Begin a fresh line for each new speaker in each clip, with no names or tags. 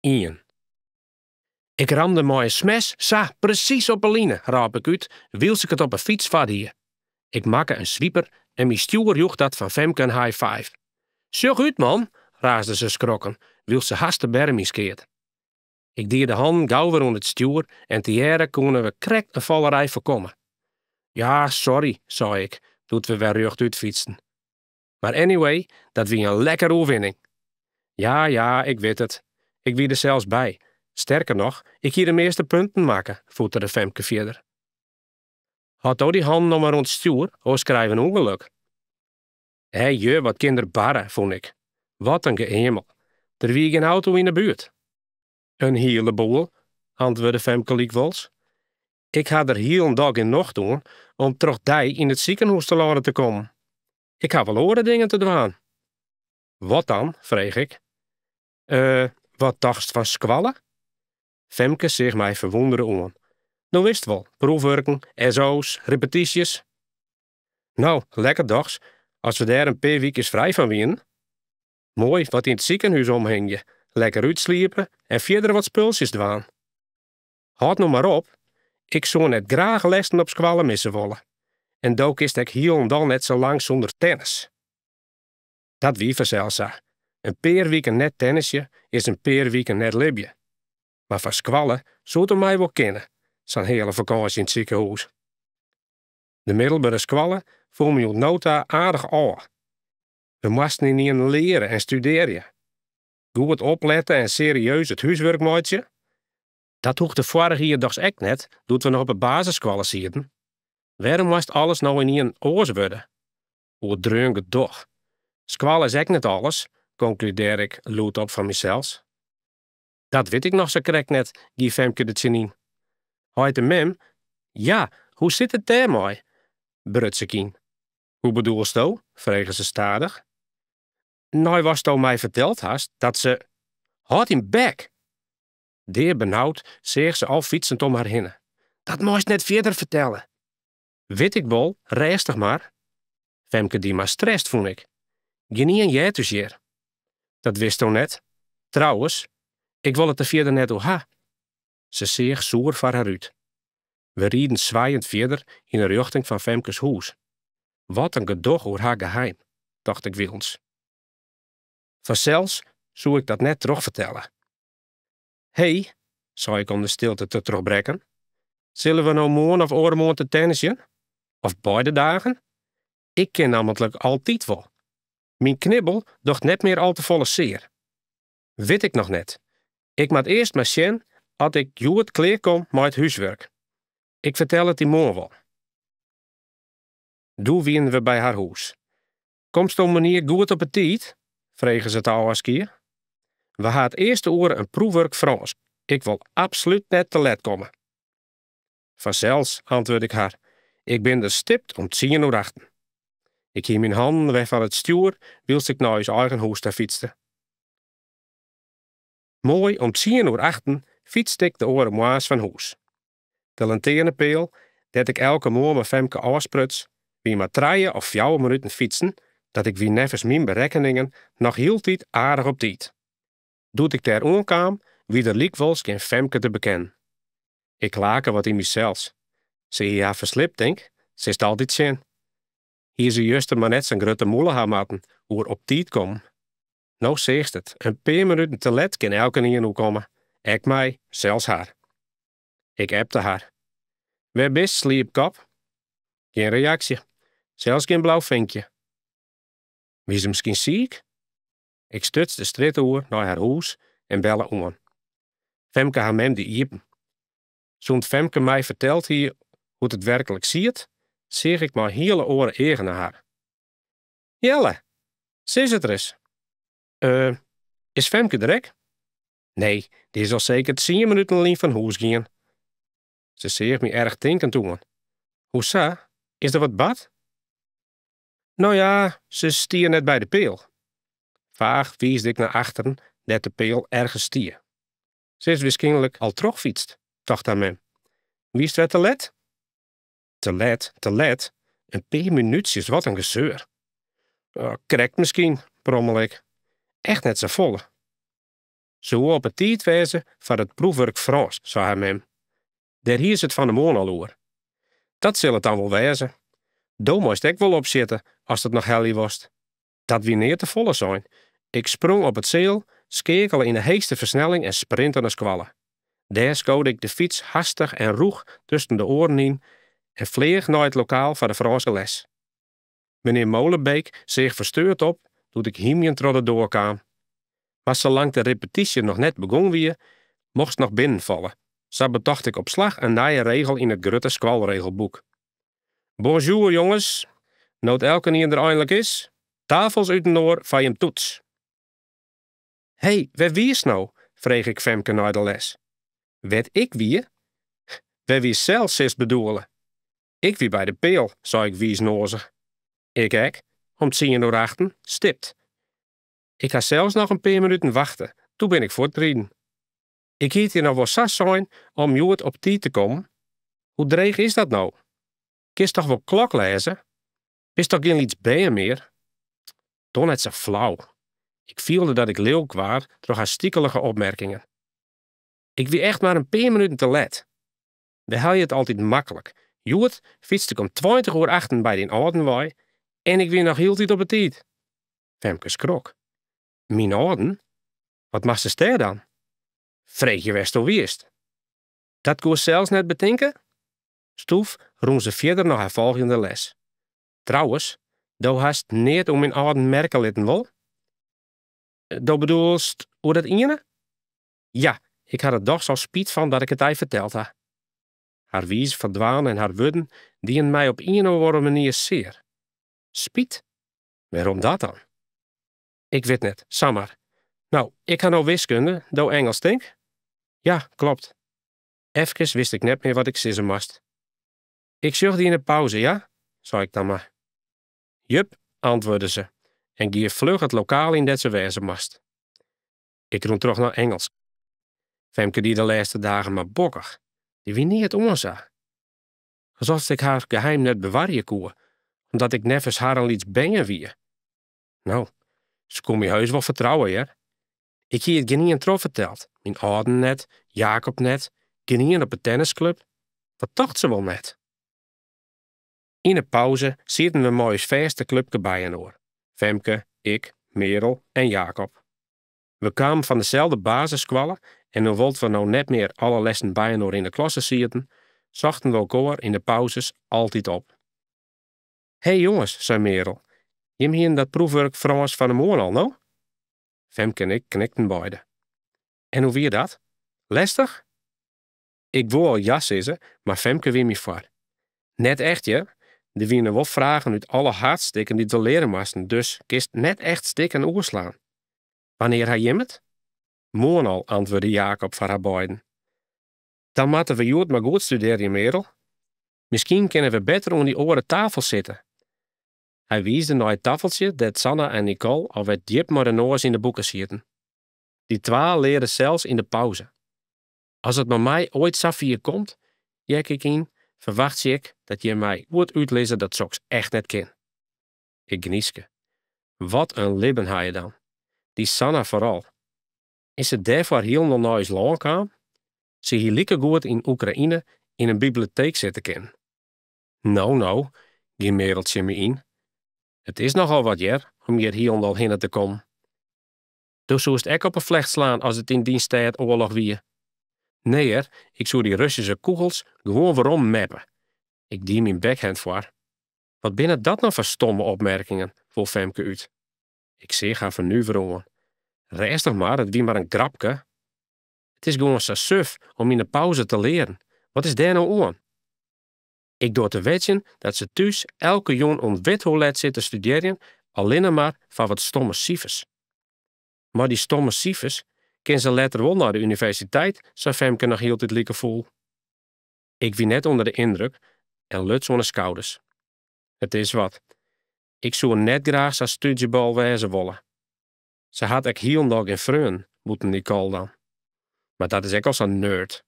Ien. Ik ramde mei in smash sa presys op 'e line, rôp ik út wylst ik it op 'e fyts foar die. Ik makke in swiper en myn stjoer joech dat fan Femke in high five. Sjoch út, man! raasde se skrokken, wylst se hast de berm yn skeat. Ik die de hannen gau wer oan it stjoer en tegearre koene we krekt in fallerij foarkomme. Ja, sorry, sei ik doe't we wer rjochtút fytsten. Mar anyway, dat wie in lekkere oerwinning. Ja, ja, ik wit it. Ik wie der sels by. Sterker noch, ik hie de measte punten makke, foetere Femke fierder. Hâld dy hannen no mar oan it stjoer, oars krije we in ûngelok. Hé je, wat kin der barre, fûn ik. Wat in geëamel. Der wie gjin auto yn 'e buert. In hiele boel, antwurde Femke lykwols. Ik ha der hielendal gjin nocht oan om troch dy yn it sikehûs telâne te kommen. Ik ha wol oare dingen te dwaan. Wat dan? frege ik. Eh, wat tochtst fan skoalle? Femke seach my ferwûndere oan. No witst wol, proefwurken, SO's, repetysjes. No, lekker dochs, as we dêr in pear wykjes frij fan wienen. Moai wat yn it sikehûs omhingje, lekker útsliepe en fierder wat spultsjes dwaan. Hâld no mar op, ik soe net graach lessen op skoalle misse wolle. En do kinst ek hielendal net sa lang sûnder tennis. Dat wie fansels sa. In pear wiken net tennisje is in pear wiken net libje. Mar foar skoalle soe it om my wol kinne, sa'n heale fakânsje yn it sikehûs. De middelbere skoalle foel my oant no ta aardich ôf. We moasten ynienen leare en studearje. Goed oplette en serieus it húswurk meitsje. Dat hoegde foarich jier dochs ek net, doe't we noch op 'e basisskoalle sieten? Wêrom moast alles no ynienen oars wurde? Oerdreaun gedoch. Skoalle is ek net alles, konkludearre ik lûdop foar mysels. Dat wit ik noch sa krekt net, gie Femke der tsjinyn. Heit en mem, ja, hoe sit it dêrmei? bruts ik yn. Hoe bedoelsto? frege se stadich. Nei watsto my ferteld hast, dat se. Hâld dyn bek! Deabenaud seach se al fytsend om har hinne. Dat meist net fierder fertelle. Wit ik wol, rêstich mar. Femke die mar strest, fûn ik. Gjinien heart ús hjir. Dat witsto net. Trouwens, ik wol it der fierder net oer ha. Se seach soer foar har út. We rieden swijend fierder yn 'e rjochting fan Femkes hûs. Wat in gedoch oer har geheim, tocht ik wilens. Fansels soe ik dat net trochfertelle. Hee, sei ik om de stilte te trochbrekken, sille we no moarn of oaremoarn te tennisjen? Of beide dagen? Ik kin nammentlik altyd wol. Myn knibbel docht net mear al te folle sear. Wit ik noch net. Ik moat earst mar sjen oft ik hjoed klear kom mei it húswurk. Ik fertel it dy moarn wol. Doe wiene we by har hûs. Komsto moarnier goed op 'e tiid? frege se ta ôfskie. We ha it earste oere in proefwurk Frânsk. Ik wol absolút net te let komme. Fansels, antwurde ik har, ik bin der stipt om tsien oer achten. Ik hie myn hannen wer fan it stjoer wylst ik nei ús eigen hûs ta fytste. Moai om tsien oer achten fytste ik de oare moarns fan hûs. De lantearnepeal, dêr't ik elke moarn mei Femke ôfspruts, wie mar trije of fjouwer minuten fytsen, dat ik wie neffens myn berekkeningen noch hieltyd aardich op tiid. Doe't ik dêr oankaam, wie der lykwols gjin Femke te bekennen. Ik lake wat yn mysels. Se hie har ferslipt, tink, sitst altyd tsjin. Hie se juster mar net sa'n grutte mûle ha moatten oer op tiid kommen. No seachst it, in pear minuten te let kin elkenien oerkomme, ek my, sels har. Ik appte har. Wêr bist, sliepkop? Gjin reaksje, sels gjin blau finkje. Wie se miskien siik? Ik stuts de strjitte oer nei har hûs en belle oan. Femke har mem die iepen. Sûnt Femke my ferteld hie hoe't it werklik siet, seach ik mei hiele oare eagen nei har. Jelle, sis it ris. Eh, is Femke der ek? Nee, dy is al seker tsien minuten lyn fan hûs gien. Se seach my erchtinkend oan. Hoesa? Is der wat bard? No ja, se stie net by de peal. Faach wiisde ik nei achteren dêr't de peal ergens stie. Se is wierskynlik al trochfytst, tocht har mem. Wiest wer te let? Te let, te let, in pear minútsjes, wat in geseur. Krekt miskien, brommele ik. Echt net safolle. Se woe op 'e tiid wêze foar it proefwurk Frânsk, sei har mem. Dêr hie se it fan 'e moarn al oer. Dat sil it dan wol wêze. Do meist ek wol opsjitte ast it noch helje wolst. Dat wie neat te folle sein. Ik sprong op it seal, skeakele yn 'e heechste fersnelling en sprinte nei skoalle. Dêr skode ik de fyts hastich en rûch tusken de oaren yn en fleach nei it lokaal foar de Frânske les. Menear Molenbeek seach fersteurd op doe't ik hymjend troch de doar kaam. Mar salang't de repetysje noch net begûn wie, mochtst noch binnenfalle. Sa betocht ik op slach in nije regel yn it grutte skoalregelboek. Bonjour jonges, no't elkenien der einlik is, tafels útinoar foar jim toets. Hé, wêr wiest no? frege ik Femke nei de les. Wêr't ik wie? Wêr wiest sels, silst bedoele. Ik wie by de peal, sei ik wiisnoazich. Ik ek, om tsien oer achten, stipt. Ik ha sels noch in pear minuten wachte, doe bin ik fuortriden. Ik hie it dy noch wol sa sein om hjoed op tiid te kommen. Hoe dreech is dat no? Kinst toch wol kloklêze? Bist toch gjin lyts bern mear? Doch net sa flau. Ik fielde dat ik lilk waard troch har stikelige opmerkingen. Ik wie echt mar in pear minuten te let. We helje it altyd maklik. Hjoed fytste ik om 20 oer achten by dyn âlden wei en ik wie noch hieltyd op 'e tiid. Femke skrok. Myn âlden? Wat moastest dêr dan? Freegje wêr'tsto wiest. Dat koest sels net betinke? Stûf rûn se fierder nei har folgjende les. Trouwens, do hast neat oer myn âlden merke litten, wol? Do bedoelst oer dat iene? Ja, ik ha der dochs al spyt fan dat ik it dy ferteld ha. Har wize fan dwaan en har wurden dienen my op ien of oare manier sear. Spyt? Wêrom dat dan? Ik wit net, samar. No, ik ha no wiskunde, do Ingelsk tink? Ja, klopt. Efkes wist ik net mear wat ik sizze moast. Ik sjoch dy yn 'e pauze, ja? sei ik dan mar. Jup, antwurde se en gie fluch it lokaal yn dêr't se wêze moast. Ik rûn troch nei Ingelsk. Femke die de lêste dagen mar bokkich. Der wie neat oan sa. Asof ik har geheim net bewarje koe, omdat ik neffens har in lyts bern wie. No, se koe my heus wol fertrouwe, hear. Ik hie it gjinien trochferteld, myn âlden net, Jacob net, gjinien op 'e tennisklup. Wat tocht se wol net? Yn 'e pauze sieten we mei ús fêste klupke byinoar, Femke, ik, Merel en Jacob. We kamen fan deselde basisskoalle en hoewol't we no net mear alle lessen byinoar yn 'e klasse sieten, sochten we elkoar yn de pauzes altyd op. Hé jonges, sei Merel, jim hienen dat proefwurk Frânsk fan 'e moarn al, no? Femke en ik knikten beide. En hoe wie dat? Lestich? Ik woe al ja sizze, mar Femke wie my foar. Net echt, hear. Der wiene wol fragen út alle haadstikken dy't we leare moasten, dus kinst net echt stikken oerslaan. Wannear ha jim it? Moarn al, antwurde Jacob foar har beiden. Dan moatte we hjoed mar goed studearje, Merel. Miskien kinne we better oan dy oare tafel sitte. Hy wiisde nei it taffeltsje dêr't Sanna en Nicole alwer djip mei de noas yn de boeken sieten. Dy twa leare sels yn de pauze. As it mei my oait safier komt, heakke ik yn, ferwachtsje ik dat jim my goed útlizze dat soks echt net kin. Ik gnyske. Wat in libben ha je dan. Dy Sanna foaral. Is se dêrfoar hielendal nei ús lân kaam? Se hie likegoed yn Oekraïne yn in bibleteek sitte kinnen. No, no, gie Merel tsjin my yn. It is nochal wat hear, om hjir hielendal hinne te kommen. Do soest ek op 'e flecht slaan as it yn dyn stêd oarloch wie. Nee hear, ik soe dy Russyske kûgels gewoan werom meppe. Ik die myn backhand foar. Wat binne dat no foar stomme opmerkingen, foel Femke út. Ik seach har fernuvere oan. Rêstich mar, it wie mar in grapke. It is gewoan sa suf om yn 'e pauze te learen. Wat is dêr no oan? Ik doar te wedzjen dat se thús elke jûn oant withoe let sit te studearjen, allinne mar foar wat stomme sifers. Mei dy stomme sifers kin se letter wol nei de universiteit, sei Femke noch hieltyd like fûl. Ik wie net ûnder de yndruk en luts oan 'e skouders. It is wat. Ik soe net graach sa'n stúdzjebal wêze wolle. Se hat ek hielendal gjin freonen, bûten Nicole dan. Mar dat is ek al sa'n nerd.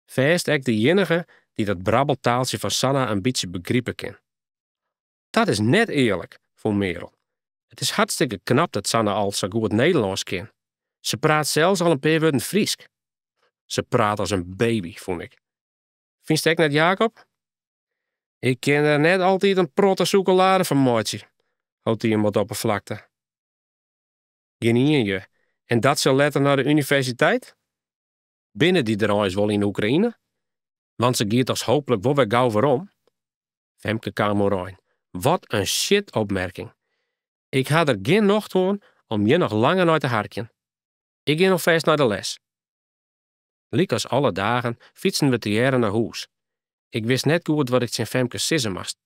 Fêst ek de iennige dy't dat brabbeltaaltsje fan Sanna in bytsje begripe kin. Dat is net earlik, fûn Merel. It is hartstikke knap dat Sanna al sa goed Nederlânsk kin. Se praat sels al in pear wurden Frysk. Se praat as in baby, fûn ik. Fynst ek net, Jacob? Ik kin der net altyd in protte sûkelade fan meitsje, hold dy him wat op 'e flakte. Gjinien je. En dat sil letter nei de universiteit? Binne dy der eins wol yn Oekraïne? Want se giet dochs hooplik wol wer gau werom? Femke kaam oerein. Wat in shitopmerking. Ik ha der gjin nocht oan om hjir noch langer nei te harkjen. Ik gean alfêst nei de les. Lykas alle dagen fytsten we tegearre nei hûs. Ik wist net goed wat ik tsjin Femke sizze moast.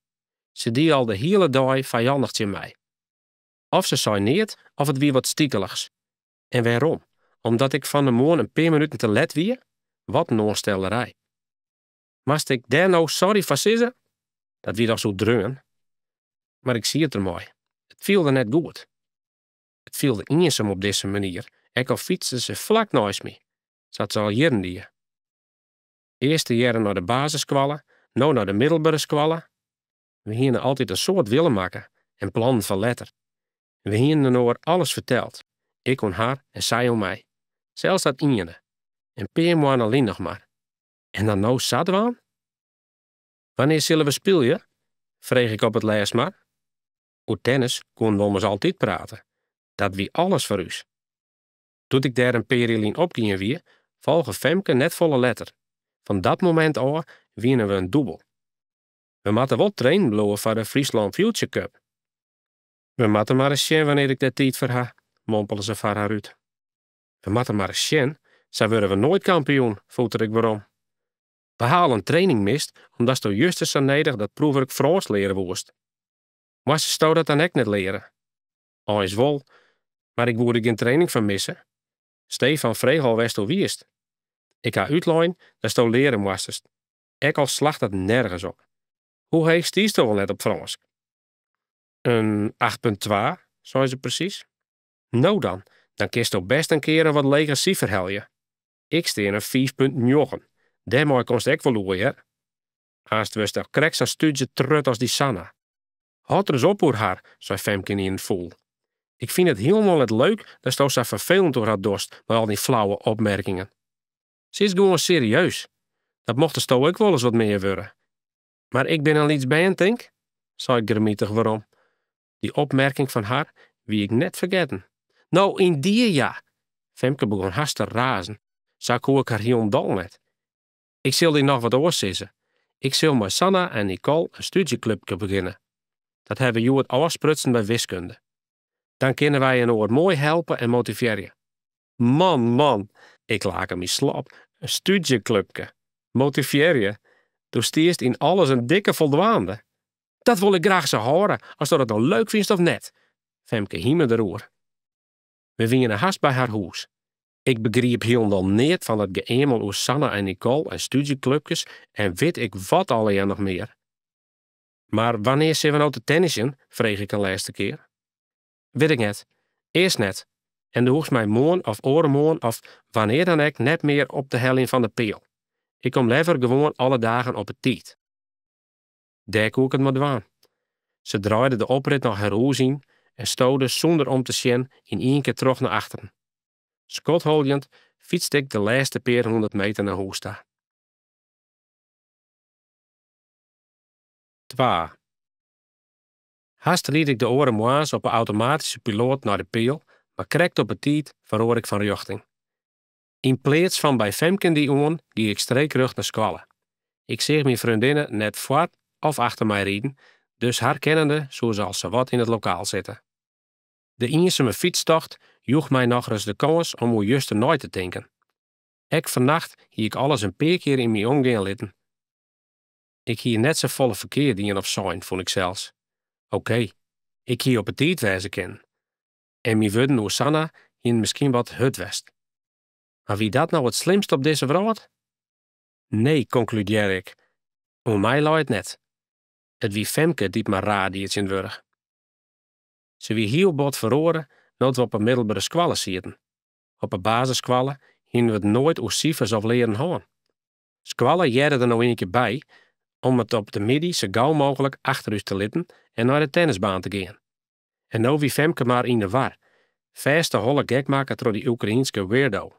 Se die al de hiele dei fijannich tsjin my. Of se sei neat of it wie wat stikelichs. En wêrom? Omdat ik fan 'e moarn in pear minuten te let wie? Wat in oanstellerij. Moast ik dêr no sorry foar sizze? Dat wie dochs oerdreaun? Mar ik siet der mei. It fielde net goed. It fielde iensum op dizze manier, ek al fytste se flak neist my, sa't se al jierren die. Earst tegearre nei de basisskoalle, no nei de middelbere skoalle. We hiene altyd in soad wille makke en plannen foar letter. We hiene inoar alles ferteld, ik oan har en sy oan my. Sels dat iene, in pear moanne lyn noch mar. En dan no sa dwaan? Wannear sille we spylje? frege ik op it lêst mar. Oer tennis koene we ommers altyd prate. Dat wie alles foar ús. Doe't ik dêr in pear jier lyn opgien wie, folge Femke net folle letter. Fan dat momint ôf wiene we in dûbel. We moatte wol trainen bliuwe foar de Fryslân Future Cup. We moatte mar ris sjen wannear't ik dêr tiid foar ha, mompele se foar har út. We moatte mar ris sjen, sa wurde we noait kampioen, fûtere ik werom. We ha al in training mist omdatsto juster sa nedich dat proefwurk Frânsk leare woest. Moastesto dat dan ek net leare? Eins wol, mar ik woe der gjin training foar misse. Stefan frege al wêr'tsto wiest. Ik ha útlein datsto leare moastest, ek al slacht dat nergens op. Hoe heech stiesto wol net op Frânsk? In 8,2, sei se presys. No dan, dan kinsto bêst in kear in wat leger sifer helje. Ik stean in 5,9. Dêrmei komst ek wol oer, hear. Aanst wurdst al krekt sa'n stúdzjetrut as dy Sanna. Hâld ris op oer har, sei Femke ynienen fûl. Ik fyn it hielendal net leuk datsto sa ferfelend oer har dochst mei al dyn flauwe opmerkingen. Se is gewoan serieus. Dat mochtest do ek wolris wat mear wurde. Mar ik bin in lyts bern, tink? sei ik grimmitich werom. Dy opmerking fan har wie ik net fergetten. No, yndie ja! Femke begûn hast te razen. Sa koe ik har hielendal net. Ik sil dy noch wat oars sizze. Ik sil mei Sanna en Nicole in stúdzjeklupke begjinne. Dat hawwe we hjoed ôfsprutsen by wiskunde. Dan kinne wy inoar moai helpe en motivearje. Man, man, ik lake my slop. In stúdzjeklupke. Motivearje. Do stiest yn alles in dikke foldwaande. Dat wol ik graach sa hâlde, asto dat no leuk fynst of net. Femke hime deroer. We wiene hast by har hûs. Ik begriep hielendal neat fan dat geëamel oer Sanna en Nicole en stúdzjeklupkes en wit ik wat allegear noch mear. Mar wannear sille we no te tennisjen? frege ik in lêste kear. Wit ik net. Earst net. En do hoechst my moarn of oaremoarn of wannear dan ek net mear op te heljen fan de peal. Ik kom leaver gewoan alle dagen op 'e tiid. Dêr koe ik it mei dwaan. Se draaide de oprit nei har hûs yn en stode sûnder om te sjen yn ien kear troch nei achteren. Skodholjend fytste ik de lêste pear hûndert meter nei hûs ta. Twa. Hast ried ik de oare moarns op 'e automatyske piloat nei de peal, mar krekt op 'e tiid feroare ik fan rjochting. Yn pleats fan by Femke-en-dy oan gie ik streekrjocht nei skoalle. Ik seach myn freondinne net foar of achter my riden, dus har kennende soe se al sawat yn it lokaal sitte. De iensume fytstocht joech my nochris de kâns om oer juster nei te tinken. Ek fannacht hie ik alles in pear kear yn my omgean litten. Ik hie net safolle ferkeard dien of sein, fûn ik sels. Okee, ik hie op 'e tiid wêze kinnen. En myn wurden oer Sanna hienen miskien wat hurd west. Mar wie dat no it slimste op dizze wrâld? Nee, konkludearre ik, oan my lei it net. It wie Femke dy't mar raar die tsjintwurdich. Se wie hiel bot feroare no't we op 'e middelbere skoalle sieten. Op 'e basisskoalle hienen we it noait oer sifers of learen hân. Skoalle hearde der no ien kear by om it op de middei sa gau mooglik achter ús te litten en nei de tennisbaan te gean. En no wie Femke mar yn 'e war. Fêst de holle gek makke troch dy Oekraïenske weirdo.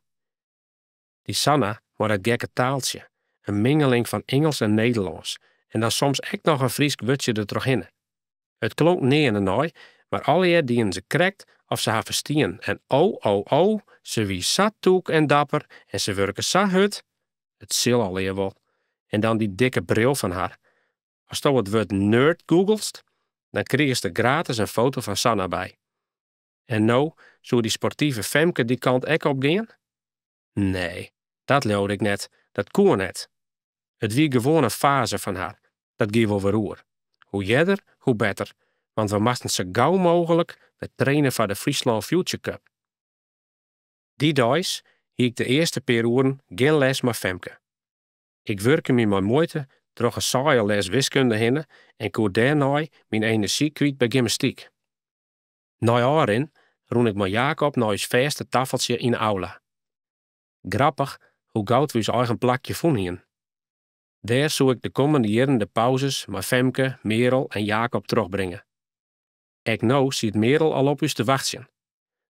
Dy Sanna mei dat gekke taaltsje, in mingeling fan Ingelsk en Nederlânsk en dan soms ek noch in Frysk wurdsje der trochhinne. It klonk nearne nei, mar allegear dienen se krekt oft se har ferstienen en o, o, o, se wie sa tûk en dapper en se wurke sa hurd. It sil allegear wol. En dan dy dikke bril fan har. Asto it wurd nerd googlest, dan krigest der gratis in foto fan Sanna by. En no soe dy sportive Femke dy kant ek op gean? Nee, dat leaude ik net, dat koe net. It wie gewoan in faze fan har, dat gie wol wer oer. Hoe earder, hoe better, want we moasten sa gau mooglik wer traine foar de Fryslân Future Cup. Dy deis hie ik de earste pear oeren gjin les mei Femke. Ik wurke my mei muoite troch in saaie les wiskunde hinne en koe dêrnei myn enerzjy kwyt by gymnastyk. Nei ôfrin rûn ik mei Jacob nei ús fêste taffeltsje yn 'e aula. Grappich hoe gau't we ús eigen plakje fûn hienen. Dêr soe ik de kommende jierren de pauzes mei Femke, Merel en Jacob trochbringe. Ek no siet Merel al op ús te wachtsjen.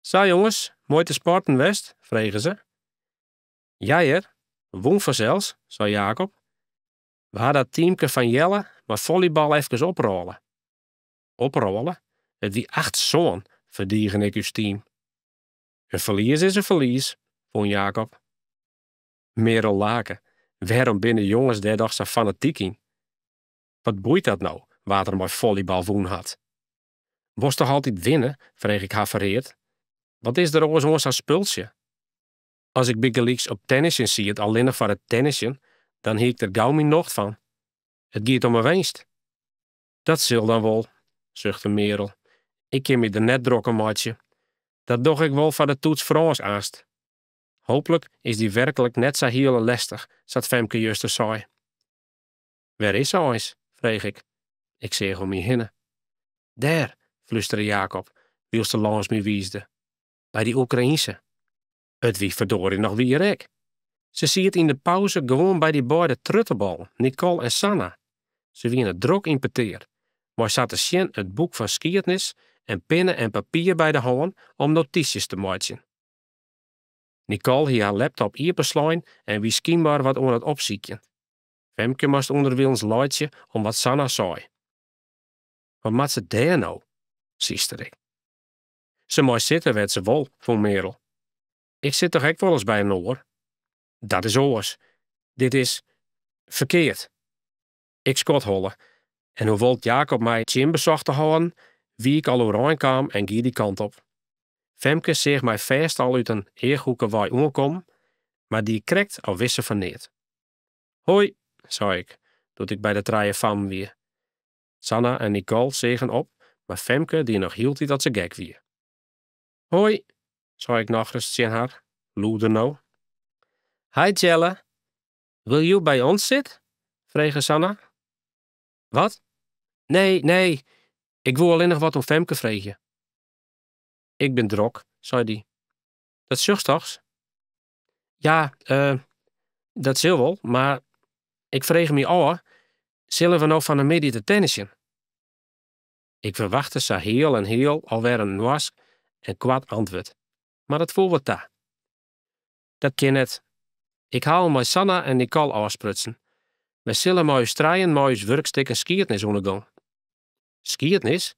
Sa jonges, moai te sporten west? frege se. Ja hear, wûn fansels, sei Jacob. We ha dat teamke fan Jelle mei follybal efkes oprôle. Oprôle? It wie 8-sân, ferdigene ik ús team. In ferlies is in ferlies, fûn Jacob. Merel lake. Wêrom binne jonges dêr dochs sa fanatyk yn? Wat boeit dat no, wa't der mei follybal wûn hat? Wolst toch altyd winne? frege ik har ferheard. Wat is der oars oan sa'n spultsje? As ik bygelyks op tennisjen siet allinnich foar it tennisjen, dan hie ik der gau myn nocht fan. It giet om 'e winst. Dat sil dan wol, suchte Merel. Ik kin my der net drok om meitsje. Dat doch ik wol foar de toets Frânsk aanst. Hooplik is dy werklik net sa hiele lestich, sa't Femke juster sei. Wêr is se eins? frege ik. Ik seach om my hinne. Dêr, flústere Jacob, wylst er lâns my wiisde. By dy Oekraïense. It wie ferdoarje noch wier ek. Se siet yn de pauze gewoan by dy beide trutteballen, Nicole en Sanna. Se wiene drok yn petear, mei sa te sjen it boek fan skiednis en pinne en papier by de hân om notysjes te meitsjen. Nicole hie har laptop iepenslein en wie skynber wat oan it opsykjen. Femke moast ûnderwilens laitsje om wat Sanna sei. Wat moat se dêr no? Systere ik. Se mei sitte wêr't se wol, fûn Merel. Ik sit toch ek wolris by in oar? Dat is oars. Dit is ferkeard. Ik skodholle en hoewol't Jacob my tsjin besocht te hâlden, wie ik al oerein kaam en gie dy kant op. Femke seach my fêst al út in eachhoeke wei oankommen, mar die krekt of wist se fan neat. Hoi, sei ik, doe't ik by de trije fammen wie. Sanna en Nicole seagen op, mar Femke die noch hieltyd dat se gek wie. Hoi, sei ik nochris tsjin har, lûder no. Hi Jelle, will you by ons sit? frege Sanna. Wat? Nee, nee, ik woe allinnich wat oan Femke freegje. Ik bin drok, sei dy. Dat sjochst dochs? Ja, eh, dat sil wol, mar ik frege my ôf, sille we no fan 'e middei te tennisjen? Ik ferwachte sa heal en heal alwer in noarsk en koart antwurd, mar dat foel wat ta. Dat kin net. Ik ha al mei Sanna en Nicole ôfsprutsen. Wy sille mei ús trijen mei ús wurkstikken skiednis oan 'e gong. Skiednis?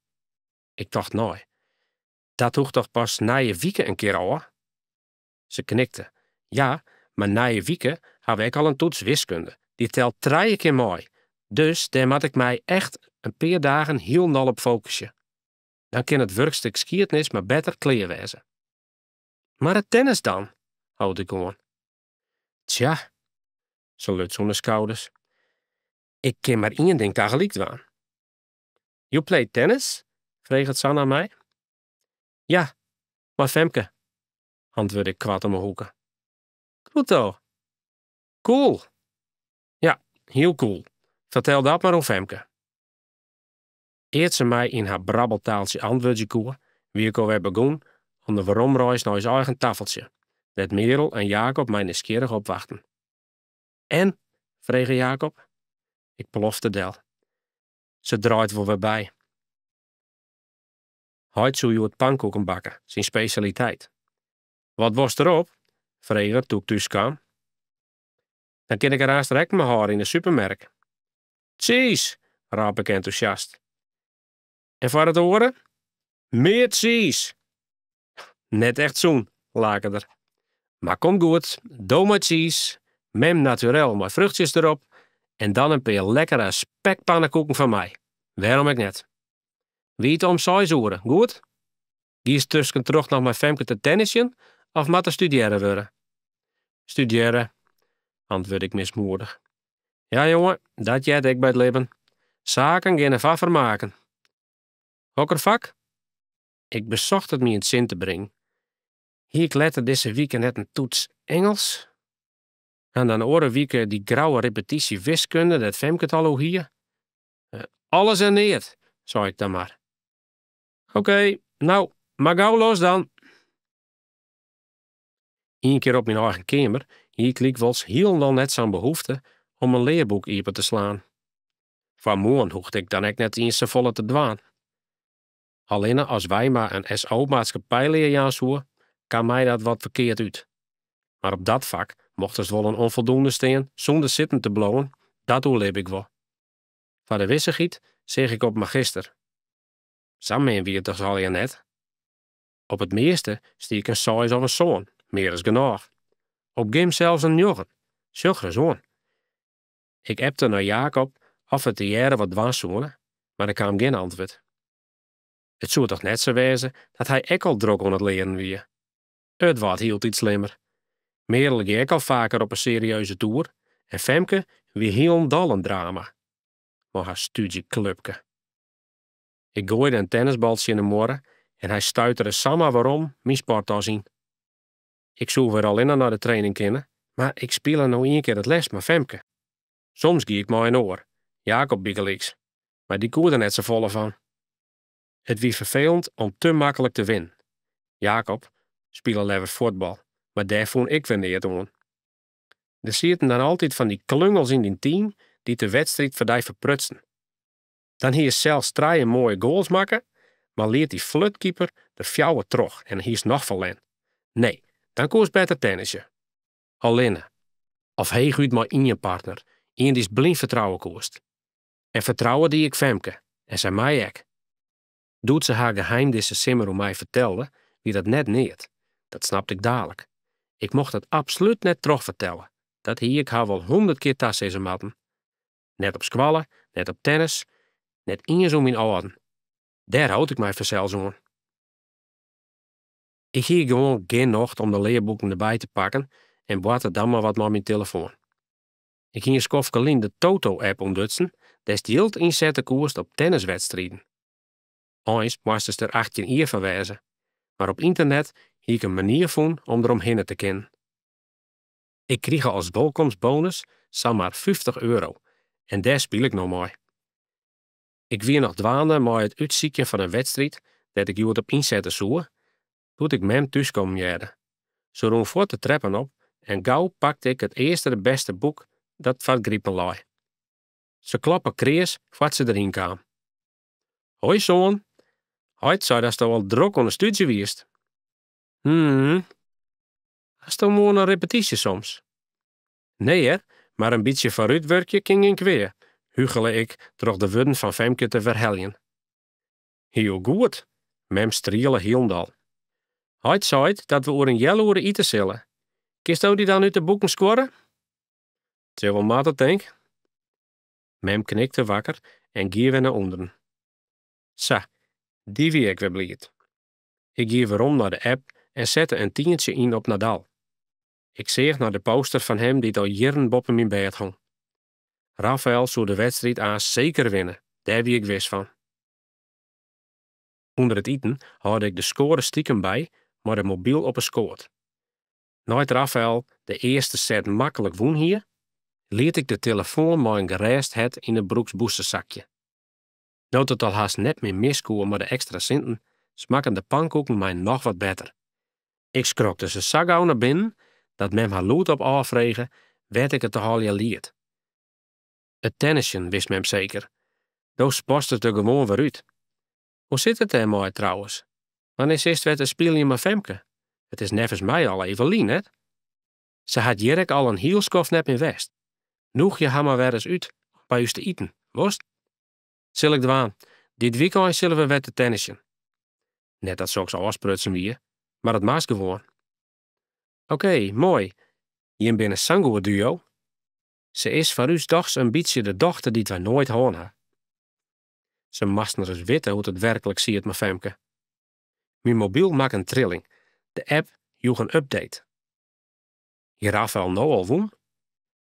Ik tocht nei. Dat hoecht toch pas nije wike in kear ôf? Se knikte. Ja, mar nije wike ha we ek al in toets wiskunde. Dy telt trije kear mei. Dus dêr moat ik my echt in pear dagen hielendal op fokusje. Dan kin it wurkstik skiednis mar better klear wêze. Mar it tennis dan? hold ik oan. Tsja, se luts oan de skouders. Ik kin mar ien ding tagelyk dwaan. You play tennis? freget Sanna my. Ja, mei Femke, antwurde ik koart om 'e hoeke. Kruto! Cool! Ja, hiel cool. Fertel dat mar oan Femke. Ear't se my yn har brabbeltaaltsje antwurdzje koe, wie ik alwer begûn oan de weromreis nei ús eigen taffeltsje, dêr't Merel en Jacob my nijsgjirrich opwachten. En? frege Jacob. Ik plofte del. Se draait wol wer by. Heit soe hjoed pankoeken bakke, syn spesjaliteit. Wat wolst derop? frege er doe't ik thús kaam. Dan kin ik der aanst rekken mei hâlde yn de supermerk. Tsiis! rôp ik entûsjast. En foar it oare? Mear tsiis! Net echt sûn, lake er. Mar komt goed, do mei tsiis, mem naturel mei fruchtsjes derop en dan in pear lekkere spekpannekoeken foar my. Wêrom ek net? Wy ite om seis oere, goed? Giest tuskentroch noch mei Femke te tennisjen of moat der studearre wurde? Studearre, antwurde ik mismoedich. Ja jonge, dat heart ek by it libben. Saken geane foar fermaken. Hokker fak? Ik besocht it my yn 't sin te bringen. Hie ik letter dizze wike net in toets Ingelsk? En dan oare wike dy grouwe repetysje wiskunde dêr't Femke it al oer hie? Alles en neat, sei ik dan mar. Okee, no, mar gau los dan. Ien kear op myn eigen keamer hie ik lykwols hielendal net sa'n behoefte om in learboek iepen te slaan. Foar moarn hoegde ik dan ek net iens safolle te dwaan. Allinne as Wijma in SO maatskippijlear jaan soe, kaam my dat wat ferkeard út. Mar op dat fak mochtest wol in onvoldoende stean sûnder sitten te bliuwen, dat oerlibbe ik wol. Foar de wissichheid seach ik op magister. Sa min wie it dochs allegear net? Op it measte stie ik in seis of in sân, mear as genôch. Op gym sels in njoggen. Sjoch ris oan. Ik appte nei Jacob oft we tegearre wat dwaan soene, mar der kaam gjin antwurd. It soe toch net sa wêze dat hy ek al drok oan it learen wie? It waard hieltyd slimmer. Merel gie ek al faker op in serieuze toer en Femke wie hielendal in drama mei har stúdzjeklupke. Ik goaide in tennisbal tsjin de muorre en hy stuitere samar werom myn sporttas yn. Ik soe wer allinne nei de training kinne, mar ik spile no ien kear it lêst mei Femke. Soms gie ik mei in oar, Jacob bygelyks, mar dy koe der net safolle fan. It wie ferfelend om te maklik te winnen. Jacob spile leaver fuotbal, mar dêr fûn ik wer neat oan. Der sieten dan altyd fan dy klungels yn dyn team dy't de wedstriid foar dy ferprutsen. Dan hiest sels trije moaie goals makke, mar liet dy flutkeeper der fjouwer troch en hiest noch ferlern. Nee, dan koest better tennisje. Allinne. Of heechút mei ien partner, ien dy'tst blyn fertrouwe koest. En fertrouwe die ik Femke, en sy my ek. Doe't se har geheim dizze simmer oer my fertelde, wie dat net neat. Dat snapte ik dalik. Ik mocht it absolút net trochfertelle, dat hie ik har wol hûndert kear tasizze moatten. Net op skoalle, net op tennis, net iens oan myn âlden. Dêr hold ik my fansels oan. Ik hie gewoan gjin nocht om de learboeken derby te pakken en boarte dan mar wat mei myn telefoan. Ik hie in skoftke lyn de Toto-app ûntdutsen dêr'tst jild ynsette koest op tenniswedstriden. Eins moastest der 18 jier foar wêze, mar op ynternet hie ik in manier fûn om der omhinne te kinnen. Ik krige as wolkomstbonus samar 50 euro en dêr spile ik no mei. Ik wie noch dwaande mei it útsykjen fan in wedstriid dêr't ik hjoed op ynsette soe, doe't ik mem thúskommen hearde. Se rûn fuort de treppen op en gau pakte ik it earste de bêste boek dat foar 't gripen lei. Se kloppe kreas foar't se deryn kaam. Hoi soan, heit sei datsto al drok oan 'e stúdzje wiest. Hm. Hasto moarn in repetysje soms? Nee hear, mar in bytsje foarútwurkje kin gjin kwea, huchele ik troch de wurden fan Femke te werheljen. Hiel goed, mem striele hielendal. Heit seit dat we oer in healoere ite sille. Kinsto dy dan út de boeken skuorre? It sil wol moatte, tink. Mem knikte wakker en gie wer nei ûnderen. Sa, dy wie ek wer bliid. Ik gie werom nei de app en sette in tientsje yn op Nadal. Ik seach nei de poster fan him dy't al jierren boppe myn bêd hong. Rafael soe de wedstriid aanst seker winne, dêr wie ik wis fan. Under it iten hâlde ik de skoare stikem by mei de mobyl op 'e skoat. Nei't Rafael de earste set maklik wûn hie, liet ik de telefoan mei in gerêst hert yn 'e broeksbûse sakje. No't it al hast net mear mis koe mei de ekstra sinten, smakken de pankoeken my noch wat better. Ik skrokte se sa gau nei binnen dat mem har lûdop ôffrege wêr't ik it toch allegear liet. It tennisjen, wist mem seker. Do sportst it der gewoan wer út. Hoe sit it dêrmei trouwens? Wannear sitst wer te spyljen mei Femke? It is neffens my al even lyn, net? Se hat hjir ek al in hiel skoft net mear west. Nûgje har mar wer ris út om by ús te iten, wolst? Sil ik dwaan. Dit wykein sille we wer te tennisjen. Net dat soks ôfsprutsen wie, mar it moast gewoan. Okee, moai. Jim binne sa'n goed duo. Se is foar ús dochs in bytsje de dochter dy't wy noait hân ha. Se moasten ris witte hoe't it werklik siet mei Femke. Myn mobyl makke in trilling. De app joech in update. Hie Rafael no al wûn?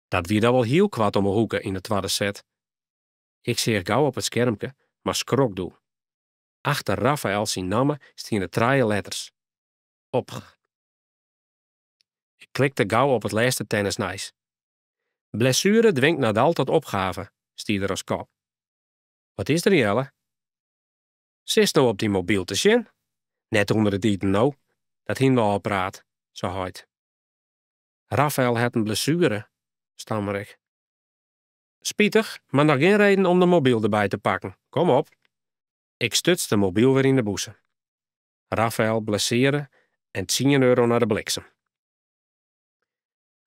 Dat wie dan wol hiel koart om 'e hoeke yn 'e twadde set. Ik seach gau op it skermke, mar skrok doe. Achter Rafael syn namme stiene trije letters. Op. Ik klikte gau op it lêste tennisnijs. Blessuere dwingt Nadal tot opgave, stie der as kop. Wat is der, Jelle? Sitst no op dyn mobyl te sjen? Net ûnder it iten, no. Dat hiene we ôfpraat, sei heit. Rafael hat in blessuere, stammere ik. Spitich, mar noch gjin reden om de mobyl derby te pakken. Kom op. Ik stuts de mobyl wer yn de bûse. Rafael blessearre en tsien euro nei de bliksem.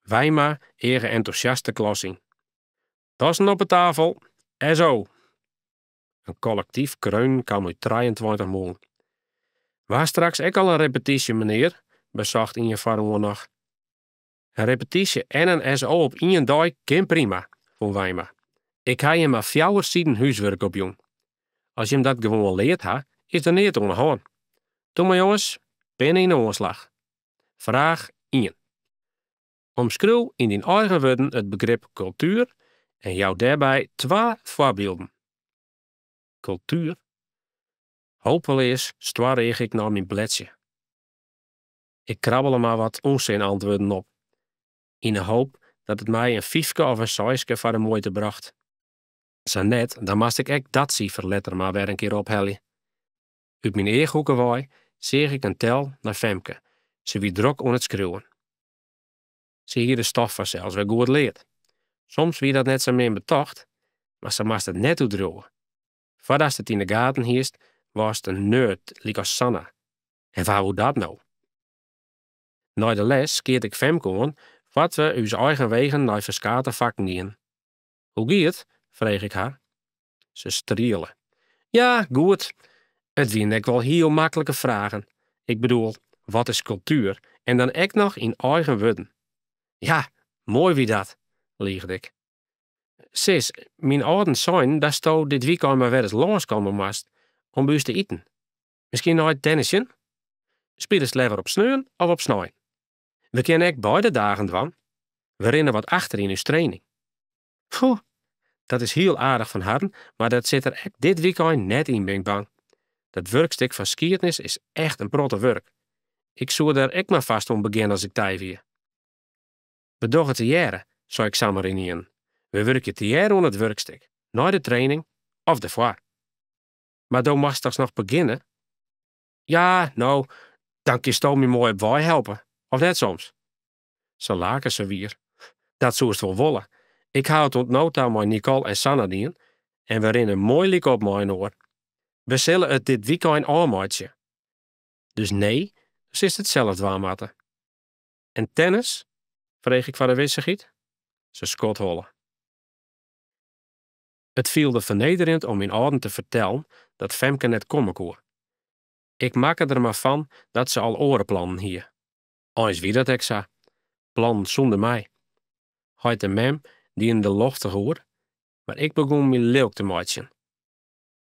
Wijma eage entûsjast de klas yn. Tassen op 'e tafel, SO! In kollektyf kreunen kaam út trijeentweintich mûlen. We ha straks ek al in repetysje, menear, besocht ien foaroan noch. In repetysje en in SO op ien dei kin prima, fûn Wijma. Ik ha jim mar fjouwer siden húswurk opjûn. As jim dat gewoan leard ha, is der neat oan 'e hân. Toe mar jonges, pinne yn 'e oanslach. Fraach ien. Omskriuw yn dyn eigen wurden it begrip kultuer en jou dêrby twa foarbylden. Kultuer? Hopeleas stoareage ik nei myn bledsje. Ik krabbele mar wat ûnsin-antwurden op, yn 'e hoop dat it my in fyfke of in seiske foar de muoite brocht. Sa net, dan moast ik ek dat sifer letter mar wer in kear ophelje. Ut myn eachhoeke wei seach ik in tel nei Femke, se wie drok oan it skriuwen. Se hie de stof fansels wer goed leard. Soms wie dat net sa min betocht, mar se moast it net oerdriuwe. Foardatst it yn de gaten hiest, waardst in nerd lykas Sanna. En wa woe dat no? Nei de les skeat ik Femke oan foar't we ús eigen wegen nei ferskate fakken gienen. Hoe gie it? frege ik har. Se striele. Ja, goed. It wienen ek wol hiel maklike fragen. Ik bedoel, wat is kultuer? En dan ek noch yn eigen wurden. Ja, moai wie dat, liigde ik. Sis, myn âlden seinen datsto dit wykein mar wer ris lânskomme moatst om by ús te iten. Miskien nei it tennisjen? Spilest leaver op sneon of op snein? We kinne ek beide dagen dwaan. We rinne wat achter yn ús training. Pfoe, dat is hiel aardich fan harren, mar dat sit der ek dit wykein net yn, bin ik bang. Dat wurkstik fan skiednis is echt in protte wurk. Ik soe der ek mar fast oan begjinne as ik dy wie. We dogge tegearre, sei ik samar ynienen. We wurkje tegearre oan it wurkstik, nei de training of derfoar. Mar do moatst dochs noch begjinne? Ja, no, dan kinsto my moai op wei helpe, of net soms? Se lake sawier. Dat soest wol wolle. Ik ha it oant no ta mei Nicole en Sanna dien en we rinne moai lykop mei-inoar. We sille it dit wykein ôfmeitsje. Dus nee, do silst it sels dwaan moatte. En tennis? frege ik foar de wissichheid. Se skodholle. It fielde fernederjend om myn âlden te fertellen dat Femke net komme koe. Ik makke der mar fan dat se al oare plannen hie. Eins wie dat ek sa. Plannen sûnder my. Heit en mem dienen der loftich oer, mar ik begûn my lilk te meitsjen.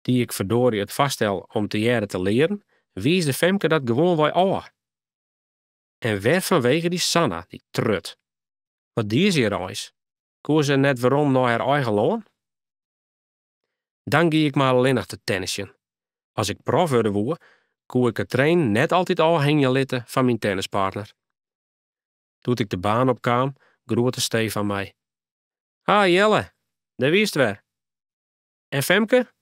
Die ik ferdoarje it foarstel om tegearre te learen, wiisde Femke dat gewoanwei ôf. En wer fanwege dy Sanna, dy trut. Wat die se hjir eins? Koe se net werom nei har eigen lân? Dan gie ik mar allinnich te tennisjen. As ik prof wurde woe, koe ik it trainen net altyd ôfhingje litte fan myn tennispartner. Doe't ik de baan op kaam, groete Stefan my. Ha Jelle, dêr wiest wer. En Femke?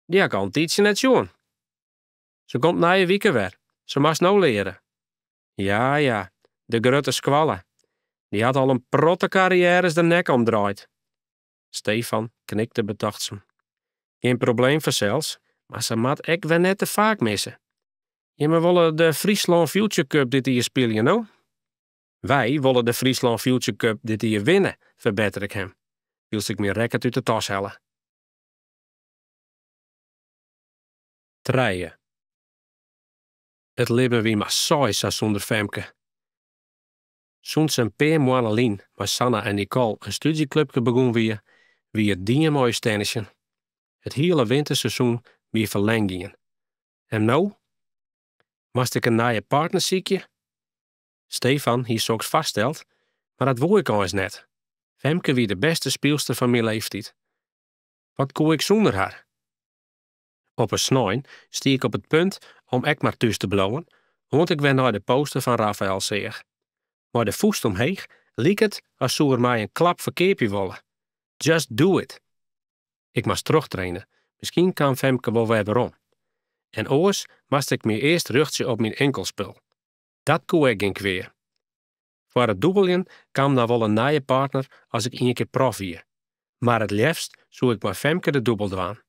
Dy ha ik al in tiidsje net sjoen. Se komt nije wike wer. Se moast no leare. Ja, ja, de grutte skoalle. Dy hat al in protte karriêres de nekke omdraaid. Stefan knikte betochtsum. Gjin probleem fansels, mar se moat ek wer net te faak misse. Jimme wolle de Fryslân Future Cup dit jier spylje, no? Wy wolle de Fryslân Future Cup dit jier winne, ferbettere ik him, wylst ik myn racket út de tas helle. Trije. It libben wie mar saai sa sûnder Femke. Sûnt se in pear moanne lyn mei Sanna en Nicole in stúdzjeklupke begûn wie, wie it dien mei ús tennisjen. It hiele winterseizoen wie ferlern gien. En no? Moast ik in nije partner sykje? Stefan hie soks foarsteld, mar dat woe ik eins net. Femke wie de bêste spylster fan myn leeftyd. Wat koe ik sûnder har? Op in snein stie ik op it punt om ek mar thús te bliuwen, oant ik wer nei de poster fan Rafael seach. Mei de fûst omheech like it as soe er my in klap ferkeapje wolle. Just do it! Ik moast trochtraine, miskien kaam Femke wol wer werom. En oars moast ik my earst rjochtsje op myn inkelspul. Dat koe ek gjin kwea. Foar it dûbeljen kaam dan wol in nije partner as ik ien kear prof wie. Mar it leafst soe ik mei Femke de dûbel dwaan.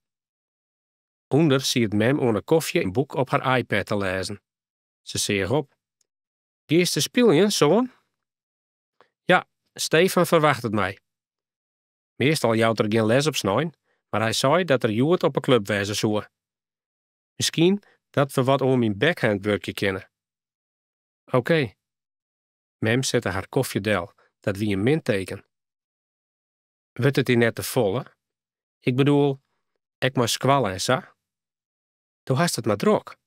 Under siet mem oan 'e kofje in boek op har iPad te lêzen. Se seach op. Giest te spyljen, soan? Ja, Stefan ferwachtet my. Meastal jout er gjin les op snein, mar hy sei dat er hjoed op 'e klup wêze soe. Miskien dat we wat oan myn backhand wurkje kinne. Okee. Mem sette har kofje del, dat wie in min teken. Wurdt it dy net te folle? Ik bedoel, ek mei skoalle en sa? Do hast it mar drok.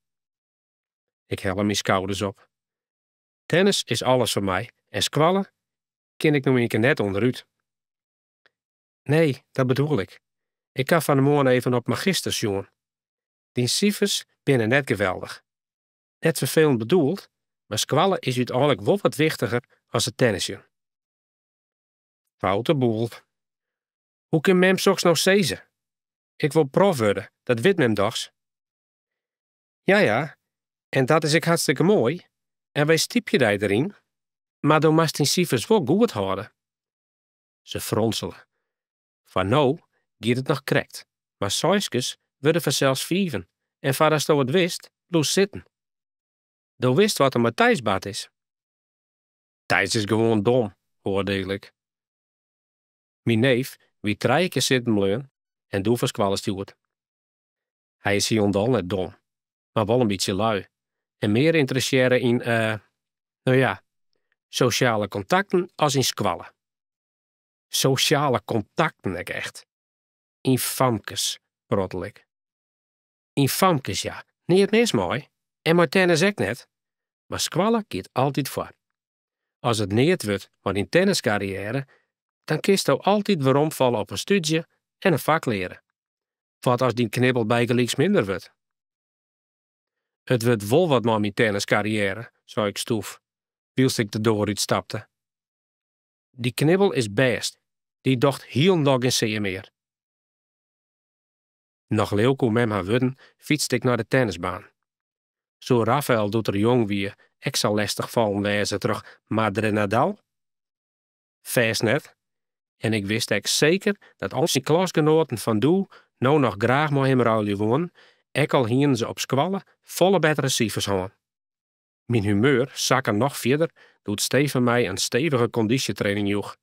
Ik helle myn skouders op. Tennis is alles foar my en skoalle kin ik no ienkear net ûnderút. Nee, dat bedoel ik. Ik ha fan 'e moarn even op Magister sjoen. Dyn sifers binne net geweldich. Net ferfelend bedoeld, mar skoalle is úteinlik wol wat wichtiger as it tennisjen. Foute boel. Hoe kin mem soks no sizze? Ik wol prof wurde, dat wit mem dochs? Ja ja, en dat is ek hartstikke moai en wy stypje dy deryn, mar do moatst dyn sifers wol goed hâlde. Se fronsele. Foar no giet it noch krekt, mar seiskes wurde fansels fiven en foardatsto it witst, bliuwst sitten. Do witst wat der mei Thijs bard is. Thijs is gewoan dom, oardiele ik. Myn neef wie trije kear sitten bleaun en doe fan skoalle stjoerd. Hy is hielendal net dom, mar wol in bytsje lui en mear ynteressearre yn, eh, no ja, sosjale kontakten as yn skoalle. Sosjale kontakten ek echt. Yn famkes, prottel ik. Yn famkes, ja, neat mis mei en mei tennis ek net, mar skoalle giet altyd foar. As it neat wurdt mei dyn tenniskarriêre, dan kinsto altyd weromfalle op in stúdzje en in fak leare. Wat as dyn knibbel bygelyks minder wurdt? It wurdt wol wat mei myn tenniskarriêre, sei ik stûf, wylst ik de doar útstapte. Dy knibbel is bêst, dy docht hielendal gjin sear mear. Noch lilk oer mem har wurden fytste ik nei de tennisbaan. Soe Rafael doe't er jong wie ek sa lestich fallen wêze troch Madre Nadal? Fêst net. En ik wist ek seker dat al syn klasgenoaten fan doe no noch graach mei him ruilje woenen, ek al hienen se op skoalle folle bettere sifers hân. Myn humeur sakke noch fierder doe't Stefan my in stevige kondysjetraining joech.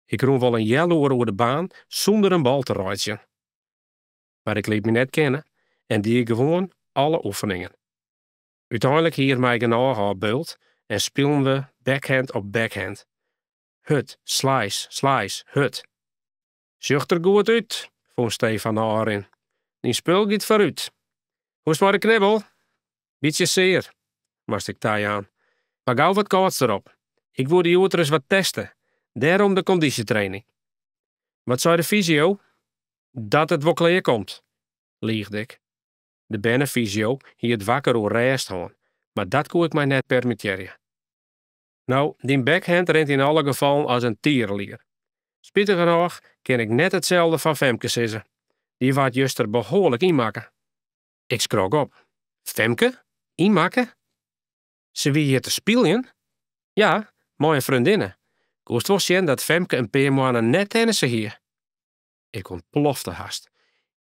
Ik rûn wol in healoere oer de baan sûnder in bal te reitsjen. Mar ik liet my net kenne en die gewoan alle oefeningen. Uteinlik hie er my genôch ôfbeuld en spilen we backhand op backhand. Hurd, slice, slice, hurd. Sjocht der goed út, fûn Stefan nei ôfrin. Dyn spul giet foarút. Hoe is 't mei de knibbel? Bytsje sear, moast ik tajaan. Mar gau wat kâlds derop. Ik woe dy hjoed ris wat teste, dêrom de kondysjetraining. Wat sei de fysio? Dat it wol klear komt, liigde ik. De bernefysio hie it wakker oer rêst hân, mar dat koe ik my net permittearje. No, dyn backhand rint yn alle gefallen as in tierelier. Spitigernôch kin ik net itselde fan Femke sizze. Dy waard juster behoarlik ynmakke. Ik skrok op. Femke? Ynmakke? Se wie hjir te spyljen? Ja, mei in freondinne. Koest wol sjen dat Femke in pear moanne net tennisse hie. Ik ûntplofte hast.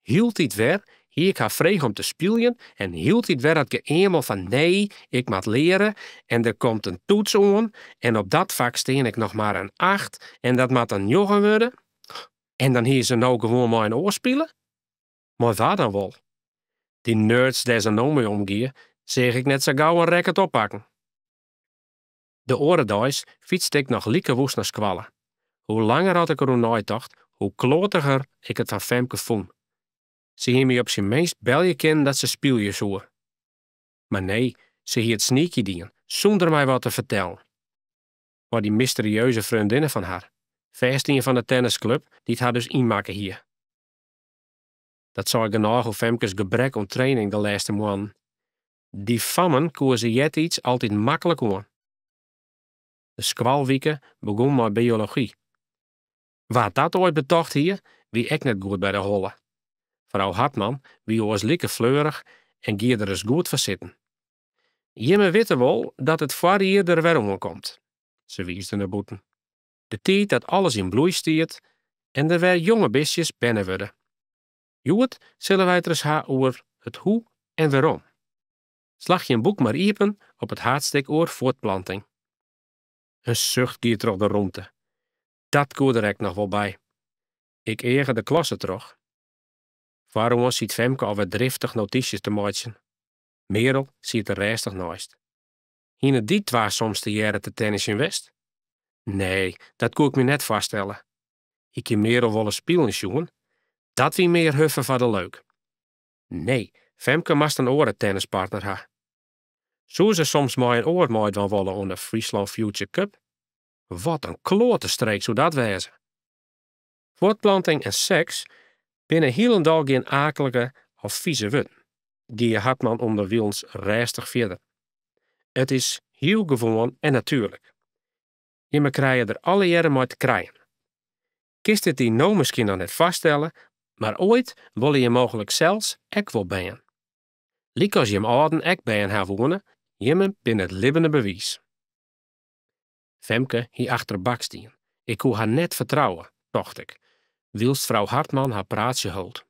Hieltyd wer Hie ik har frege om te spyljen en hieltyd wer dat geëamel fan nee, ik moat leare en der komt in toets oan en op dat fak stean ik noch mar in acht en dat moat in njoggen wurde. En dan hie se no gewoan mei in oar spile? Mei wa dan wol? Dy nerds dêr't se no mei omgie, seach ik net sa gau in racket oppakken. De oare deis fytste ik noch like woest nei skoalle. Hoe langer at ik deroer neitocht, hoe kloatiger ik it fan Femke fûn. Se hie my op syn minst belje kinnen dat se spylje soe. Mar nee, se hie it sneaky dien, sûnder my wat te fertellen. Mei dy mysterieuze freondinne fan har. Fêst ien fan de tennisklup, dy't har dus ynmakke hie. Dat sei genôch oer Femkes gebrek oan training de lêste moannen. Dy fammen koe se eartiids altyd maklik oan. De skoalwike begûn mei biology. Wa't dat oait betocht hie, wie ek net goed by de holle. Frou Hartman wie oars like fleurich en gie der ris goed foar sitten. Jimme witte wol dat it foarjier der wer oankomt. Se wiisde nei bûten. De tiid dat alles yn bloei stiet en der wer jonge bistjes berne wurde. Hjoed sille wy it ris ha oer it hoe en wêrom. Slach jim boek mar iepen op it haadstik oer fuortplanting. In sucht gie troch de rûmte. Dat koe der ek noch wol by. Ik eage de klasse troch. Foaroan siet Femke alwer driftich notysjes te meitsjen. Merel siet der rêstich neist. Hiene dy twa soms tegearre te tennisjen west? Nee, dat koe ik my net foarstelle. Ik hie Merel wolris spyljen sjoen. Dat wie mear huffe foar de leuk. Nee, Femke moast in oare tennispartner ha. Soe se soms mei in oar meidwaan wolle oan de Fryslân Future Cup? Wat in kloatestreek soe dat wêze! Fuortplanting en seks binne hielendal gjin aaklike of fize wurden, gie Hartman ûnderwilens rêstich fierder. It is hiel gewoan en natuerlik. Jimme krije der allegearre mei te krijen. Kinst it dy no miskien noch net foarstelle, mar oait wolle jim mooglik sels ek wol bern. Lykas jim âlden ek bern ha woene, jimme binne it libbene bewiis. Femke hie achterbak stien. Ik koe har net fertrouwe, tocht ik, wylst frou Hartman har praatsje hold.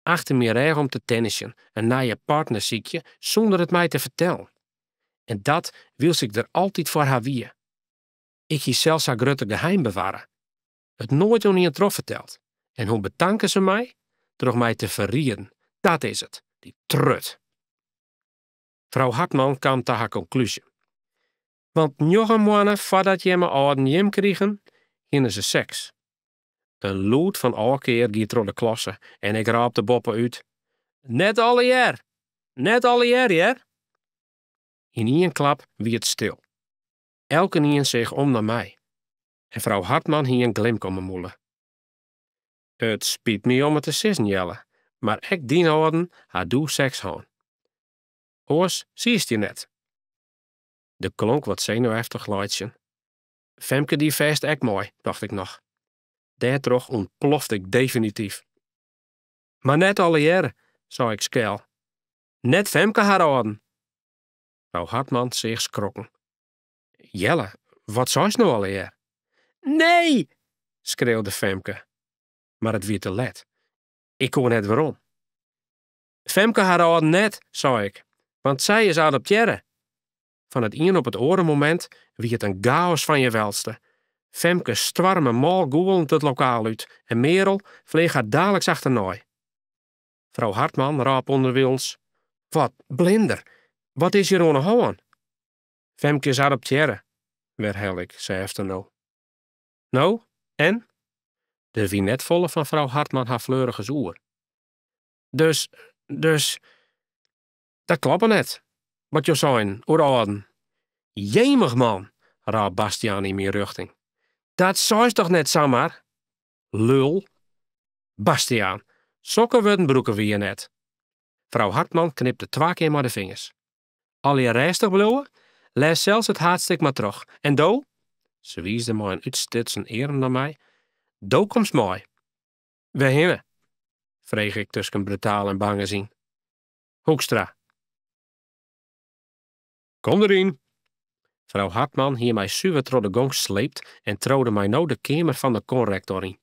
Achter myn rêch om te tennisjen, in nije partner sykje sûnder it my te fertellen. En dat wylst ik der altyd foar har wie. Ik hie sels har grutte geheim bewarre. It noait oan ien trochferteld. En hoe betanke se my? Troch my te ferrieden. Dat is it, dy trut. Frou Hartman kaam ta har konklúzje. Want njoggen moanne foardat jimme âlden jim krigen, hiene se seks. In lûd fan ôfkear gie troch de klasse en ik rôp der boppe út, Net allegear! Net allegear, hear! Yn ien klap wie it stil. Elkenien seach om nei my. En frou Hartman hie in glimk om 'e mûle. It spyt my om it te sizzen, Jelle, mar ek dyn âlden ha doe seks hân. Oars siest hjir net. Der klonk wat senuweftich laitsjen. Femke die fêst ek mei, tocht ik noch. Dêrtroch ûntplofte ik definityf. Mar net allegearre, sei ik skel. Net Femke har âlden. Frou Hartman seach skrokken. Jelle, wat seist no allegear? Nee! skreaude Femke. Mar it wie te let. Ik koe net werom. Femke har âlden net, sei ik, want sy is adoptearre. Fan it ien op it oare momint wie it in gaos fan je welste. Femke stoarme mâl gûlend it lokaal út en Merel fleach har daliks achternei. Frou Hartman rôp ûnderwilens, Wat blinder, wat is hjir oan 'e hân? Femke is adoptearre, werhelle ik sêfter no. No, en? Der wie net folle fan frou Hartman har fleurigens oer. Dus, dus, dat kloppe net, wat jo seinen oer âlden. Jemich man! rôp Bastiaan yn myn rjochting. Dat seist dochs net samar? Lul! Bastiaan, sokke wurden brûke wy hjir net. Frou Hartman knipte twa kear mei de fingers. Allegear rêstich bliuwe, lês sels it haadstik mar troch. En do? Se wiisde mei in útstutsen earm nei my. Do komst mei. Wêrhinne? frege ik tusken brutaal en bangens yn. Hoekstra. Kom deryn! Frou Hartman hie my suver troch de gong sleept en triuwde my no de keamer fan de konrektor yn.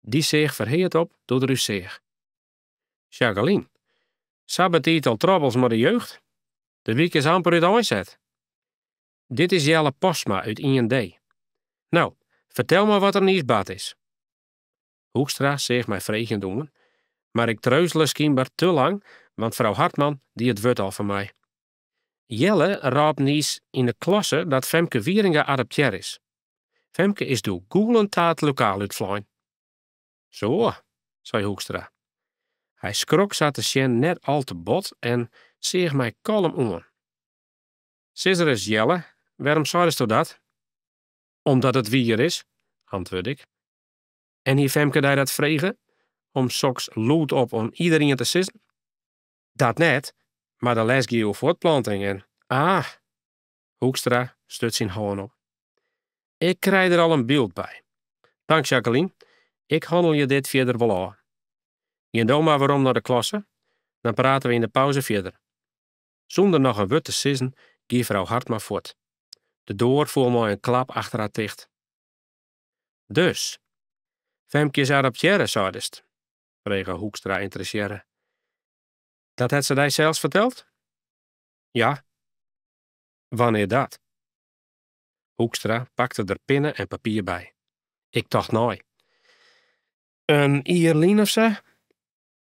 Dy seach ferheard op doe't er ús seach. Jacqueline, sa betiid al trobbels mei de jeugd? De wike is amper úteinset. Dit is Jelle Postma út ien D. No, fertel mar wat der niis bard is. Hoekstra seach my freegjend oan, mar ik treuzele skynber te lang, want frou Hartman die it wurd al foar my. Jelle rôp niis yn de klasse dat Femke Wieringa adoptearre is. Femke is doe gûlend ta it lokaal útflein. Zo, sei Hoekstra. Hy skrok sa te sjen net al te bot en seach my kalm oan. Sis ris, Jelle, wêrom seidesto dat? Omdat it wier is, antwurde ik. En hie Femke dy dat frege, om soks lûdop oan iderien te sizzen? Dat net, mar de les gie oer fuortplanting en. Ah! Hoekstra stuts syn hân op. Ik krij der al in byld by. Tank Jacqueline, ik hannelje dit fierder wol ôf. Gean do mar werom nei de klasse, dan prate we yn de pauze fierder. Sûnder noch in wurd te sizzen gie frou Hartman fuort. De doar foel mei in klap achter har ticht. Dus, Femke is adoptearre, seidest? frege Hoekstra ynteressearre. Dat hat se dy sels ferteld? Ja. Wannear dat? Hoekstra pakte der pinne en papier by. Ik tocht nei. In jier lyn of sa?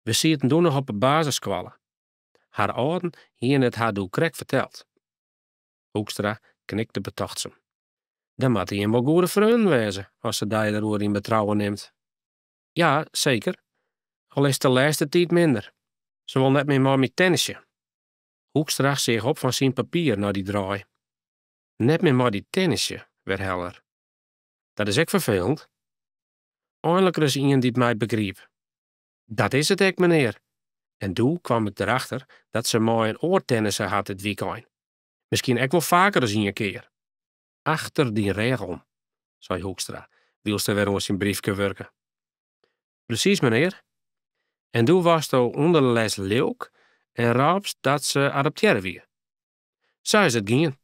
We sieten doe noch op 'e basisskoalle. Har âlden hiene it har doe krekt ferteld. Hoekstra knikte betochtsum. Dan moatte jim wol goede freonen wêze as se dy deroer yn betrouwen nimt. Ja, seker. Al is it de lêste tiid minder. Se wol net mear mei my tennisje. Hoekstra seach op fan syn papier nei dy draai. Net mear mei dy tennisje, werhelle er. Dat is ek ferfelend. Einlik ris ien dy't my begriep. Dat is it ek, menear. En doe kwam ik derachter dat se mei in oar tennisse hat dit wykein. Miskien ek wol faker as ien kear. Achter dyn rêch om, sei Hoekstra, wylst er wer oan syn briefke wurke. Presys, menear. En doe waardsto ûnder de les lilk en rôpst dat se adoptearre wie. Sa is it gien.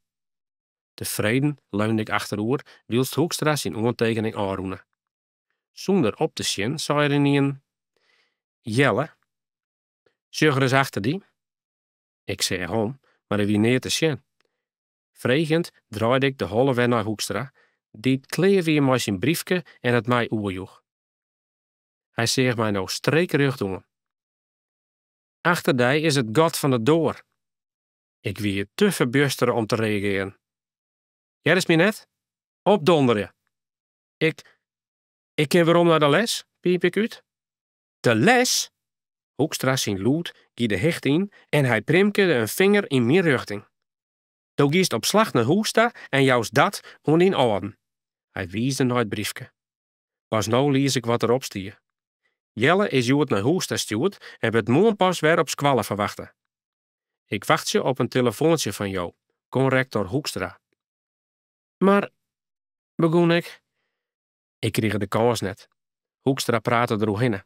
Tefreden leunde ik achteroer wylst Hoekstra syn oantekening ôfrûne. Sûnder op te sjen sei er ynienen, Jelle, sjoch ris achter dy. Ik seach om, mar der wie neat te sjen. Freegjend draaide ik de holle wer nei Hoekstra, dy't klear wie mei syn briefke en it my oerjoech. Hy seach my no streekrjocht oan. Achter dy is it gat fan de doar. Ik wie te ferbjustere om te reagearjen. Heardest my net? Opdonderje! Ik, ik kin werom nei de les? piip ik út. De les? Hoekstra syn lûd gie de hichte yn en hy primke in finger yn myn rjochting. Do giest op slach nei hûs ta en joust dat oan dyn âlden. Hy wiisde nei it briefke. Pas no lies ik wat derop stie. Jelle is hjoed nei hûs ta stjoerd en wurdt moarn pas wer op skoalle ferwachte. Ik wachtsje op in telefoantsje fan jo, konrektor Hoekstra. Mar, begûn ik. Ik krige de kâns net. Hoekstra prate deroerhinne.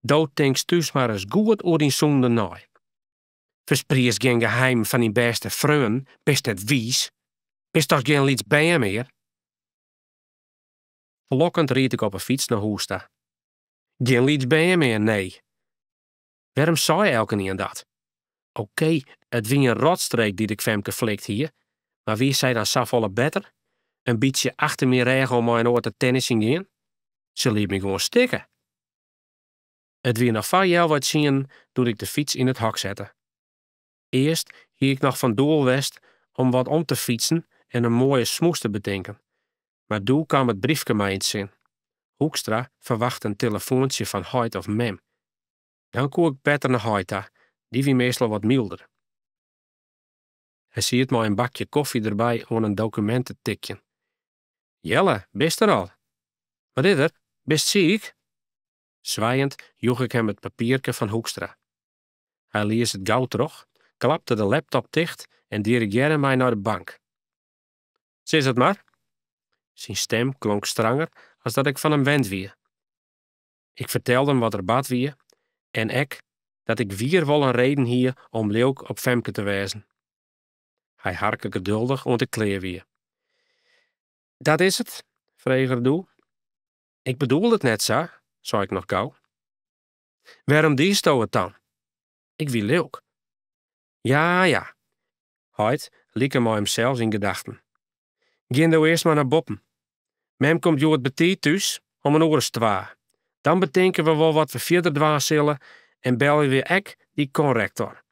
Do tinkst thús mar ris goed oer dyn sûnden nei. Ferspriedst gjin geheimen fan dyn bêste freonen, bist net wiis? Bist dochs gjin lyts bern mear? Flokkend ried ik op 'e fyts nei hûs ta. Gjin lyts bern mear, nee. Wêrom sei elkenien dat? Okee, it wie in rotstreek dy't ik Femke flikt hie, mar wie sy dan safolle better? In bytsje achter myn rêch om mei in oar te tennisjen gean? Se liet my gewoan stikke. It wie noch foar healwei tsienen doe't ik de fyts yn it hok sette. Earst hie ik noch fan doel west om wat om te fytsen en in moaie smoes te betinken, mar doe kaam it briefke my yn 't sin. Hoekstra ferwachte in telefoantsje fan heit of mem. Dan koe ik better nei heit ta, dy wie meastal wat mylder. Hy siet mei in bakje kofje derby oan in dokumint te tikjen. Jelle, bist der al? Wat is der? Bist siik? Swijend joech ik him it papierke fan Hoekstra. Hy lies it gau troch, klapte de laptop ticht en dirigearre my nei de bank. Sis it mar. Syn stim klonk stranger as dat ik fan him wend wie. Ik fertelde him wat der bard wie en ek dat ik wier wol in reden hie om lilk op Femke te wêzen. Hy harke geduldich oant ik klear wie. Dat is it? frege er doe. Ik bedoelde it net sa, sei ik noch gau. Wêrom diesto it dan? Ik wie lilk. Ja, ja. Heit like mei himsels yn gedachten. Gean do earst mar nei boppen. Mem komt hjoed betiid thús, om in oere as twa. Dan betinke we wol wat we fierder dwaan sille en belje we ek dy konrektor.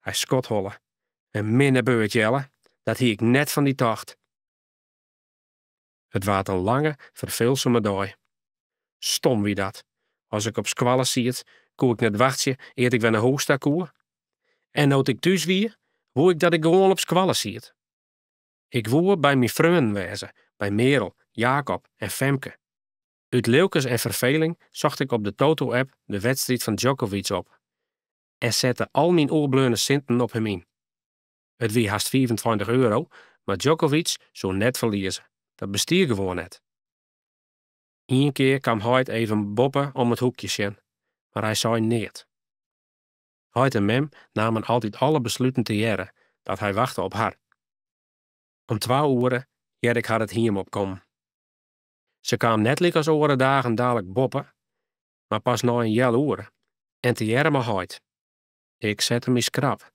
Hy skodholle. In minne beurt, Jelle. Dat hie ik net fan dy tocht. It waard in lange, ferfeelsume dei. Stom wie dat. As ik op skoalle siet, koe ik net wachtsje ear't ik wer nei hûs ta koe. En no't ik thús wie, woe ik dat ik gewoan op skoalle siet. Ik woe by myn freonen wêze, by Merel, Jacob en Femke. Ut lilkens en ferfeling socht ik op de Toto-app de wedstriid fan Djokovic op en sette al myn oerbleaune sinten op him yn. It wie hast 25 euro, mar Djokovic soe net ferlieze. Dat bestie gewoan net. Ien kear kaam heit even boppe om it hoekje sjen, mar hy sei neat. Heit en mem namen altyd alle besluten tegearre, dat hy wachte op har. Om twa oere hearde ik har it hiem opkommen. Se kaam net lykas oare dagen dalik boppe, mar pas nei in healoere en tegearre mei heit. Ik sette my skrap.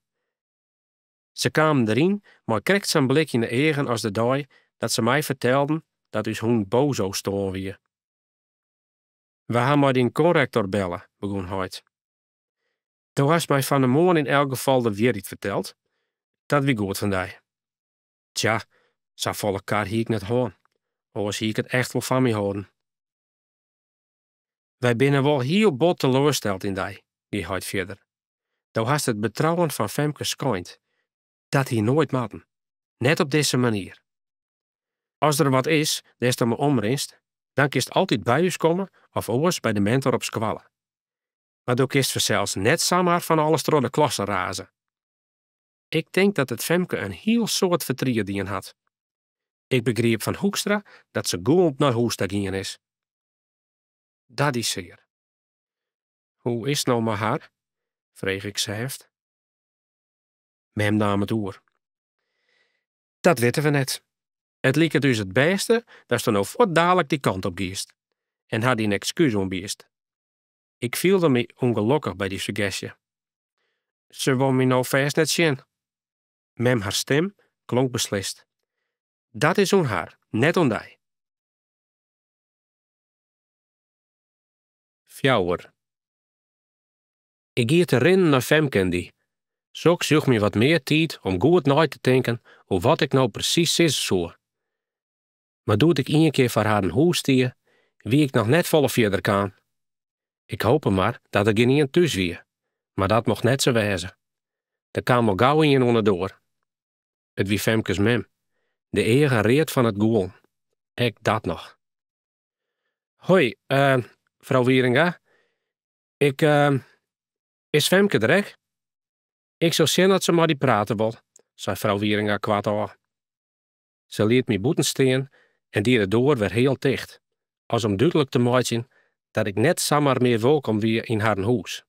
Se kamen deryn mei krekt sa'n blik yn 'e eagen as de dei dat se my fertelden dat ús hûn Bozo stoarn wie. We ha mei dyn konrektor belle, begûn heit. Do hast my fan 'e moarn yn elk gefal de wierheid ferteld. Dat wie goed fan dy. Tsja, safolle kar hie ik net hân, oars hie ik it echt wol foar my holden. Wy binne wol hiel bot teloarsteld yn dy, gie heit fierder. Do hast it betrouwen fan Femke skeind. Dat hie noait moatten. Net op dizze manier. As der wat is dêr'tsto mei omrinst, dan kinst altyd by ús komme of oars by de mentor op skoalle. Mar do kinst fansels net samar fan alles troch de klasse raze. Ik tink dat it Femke in hiel soad fertriet dien hat. Ik begriep fan Hoekstra dat se gûlend nei hûs ta gien is. Dat die sear. Hoe is 't no mei har? frege ik sêft. Mem naam it oer. Dat witte we net. It liket ús it bêste datsto no fuortdalik dy kant op giest en har dyn ekskús oanbiedst. Ik fielde my ûngelokkich by dy suggestje. Se wol my no fêst net sjen. Mem har stim klonk beslist. Dat is oan har, net oan dy. Fjouwer. Ik gie te rinnen nei Femke en dy. Soks joech my wat mear tiid om goed nei te tinken oer wat ik no presys sizze soe. Mar doe't ik ien kear foar harren hûs stie, wie ik noch net folle fierder kaam. Ik hope mar dat der gjinien thús wie, mar dat mocht net sa wêze. Der kaam al gau ien oan 'e doar. It wie Femkes mem, de eagen read fan it gûlen. Ek dat noch. Hoi, frou Wieringa. Ik, is Femke der ek? Ik sil sjen oft se mei dy prate wol, sei frou Wieringa koartôf. Se liet my bûten stean en die de doar wer heal ticht, as om dúdlik te meitsjen dat ik net samar mear wolkom wie yn harren hûs.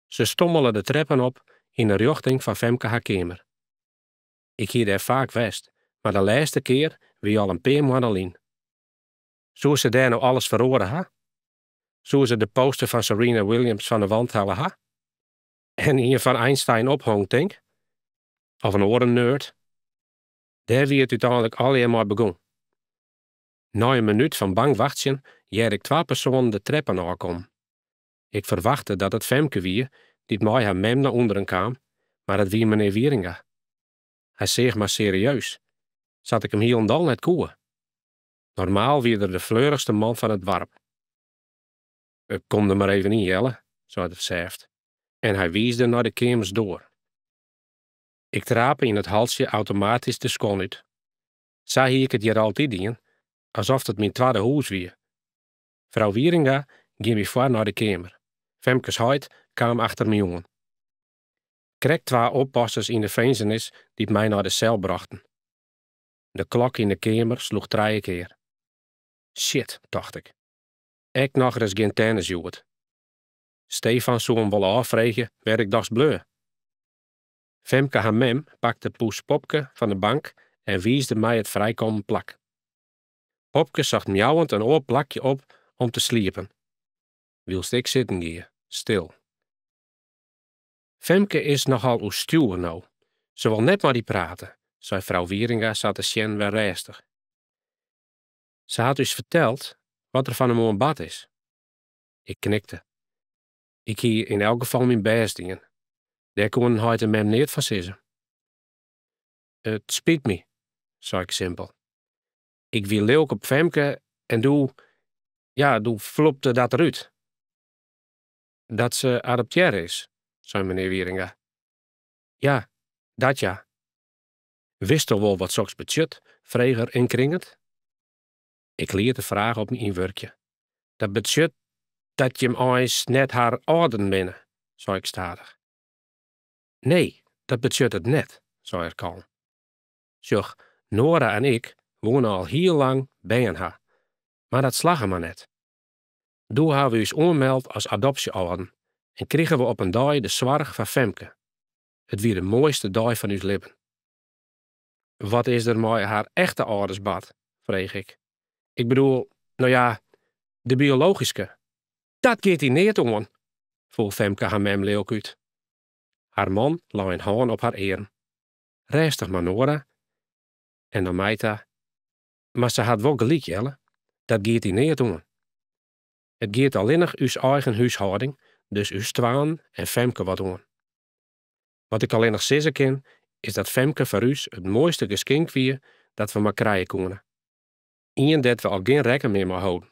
Se stommele de treppen op yn 'e rjochting fan Femke har keamer. Ik hie dêr faak west, mar de lêste kear wie al in pear moanne lyn. Soe se dêr no alles feroare ha? Soe se de poster fan Serena Williams fan 'e wand helle ha? En ien fan Einstein ophong, tink? Of in oare nerd? Dêr wie it úteinlik allegear mei begûn. Nei in minút fan bang wachtsjen hearde ik twa persoanen de treppen ôfkommen. Ik ferwachte dat it Femke wie dy't mei har mem nei ûnderen kaam, mar it wie menear Wieringa. Hy seach my serieus, sa't ik him hielendal net koe. Normaal wie er de fleurichste man fan it doarp. Kom der mar even yn, Jelle, sei er sêft en hy wiisde nei de keamersdoar. Ik trape yn it haltsje automatysk de skuon út. Sa hie ik it hjir altyd dien, asoft it myn twadde hûs wie. Frou Wieringa gie my foar nei de keamer. Femkes heit kaam achter my oan. Krekt twa oppassers yn de finzenis dy't my nei de sel brochten. De klok yn de keamer sloech trije kear. Shit, tocht ik. Ek nochris gjin tennis hjoed. Stefan soe him wol ôffreegje wêr't ik dochs bleau. Femke har mem pakte poes Popke fan de bank en wiisde my it frijkommen plak. Popke socht miauwend in oar plakje op om te sliepen, wylst ik sitten gie, stil. Femke is nochal oerstjoer no. Se wol net mei dy prate, sei frou Wierenga sa te sjen wer rêstich. Se hat ús ferteld wat der fan 'e moarn bard is. Ik knikte. Ik hie yn elk gefal myn bêst dien. Dêr koenen heit en mem neat fan sizze. It spyt my, sei ik simpel. Ik wie lilk op Femke en doe, ja, doe floepte dat derút. Dat se adoptearre is, sei menear Wierenga. Ja, dat ja. Witsto wol wat soks betsjut? frege er ynkringend. Ik liet de fraach op my ynwurkje. Dat betsjut dat jim eins net har âlden binne, sei ik stadich. Nee, dat betsjut it net, sei er kalm. Sjoch, Nora en ik woene al hiel lang bern ha, mar dat slagge mar net. Doe ha we ús oanmeld as adopsje-âlden en krigen we op in dei de soarch foar Femke. It wie de moaiste dei fan ús libben. Wat is der mei har echte âlders bard? frege ik. Ik bedoel, no ja, de biologyske. Dat giet dy neat oan! foel Femke har mem lilk út. Har man lei in hân op har earm. Rêstich mar, Nora. En nei my ta, Mar se hat wol gelyk, Jelle. Dat giet dy neat oan. It giet allinnich ús eigen húshâlding, dus ús twaen en Femke wat oan. Wat ik allinnich sizze kin, is dat Femke foar ús it moaiste geskink wie dat we mar krije koene. Ien dêr't we al gjin rekken mear mei holden.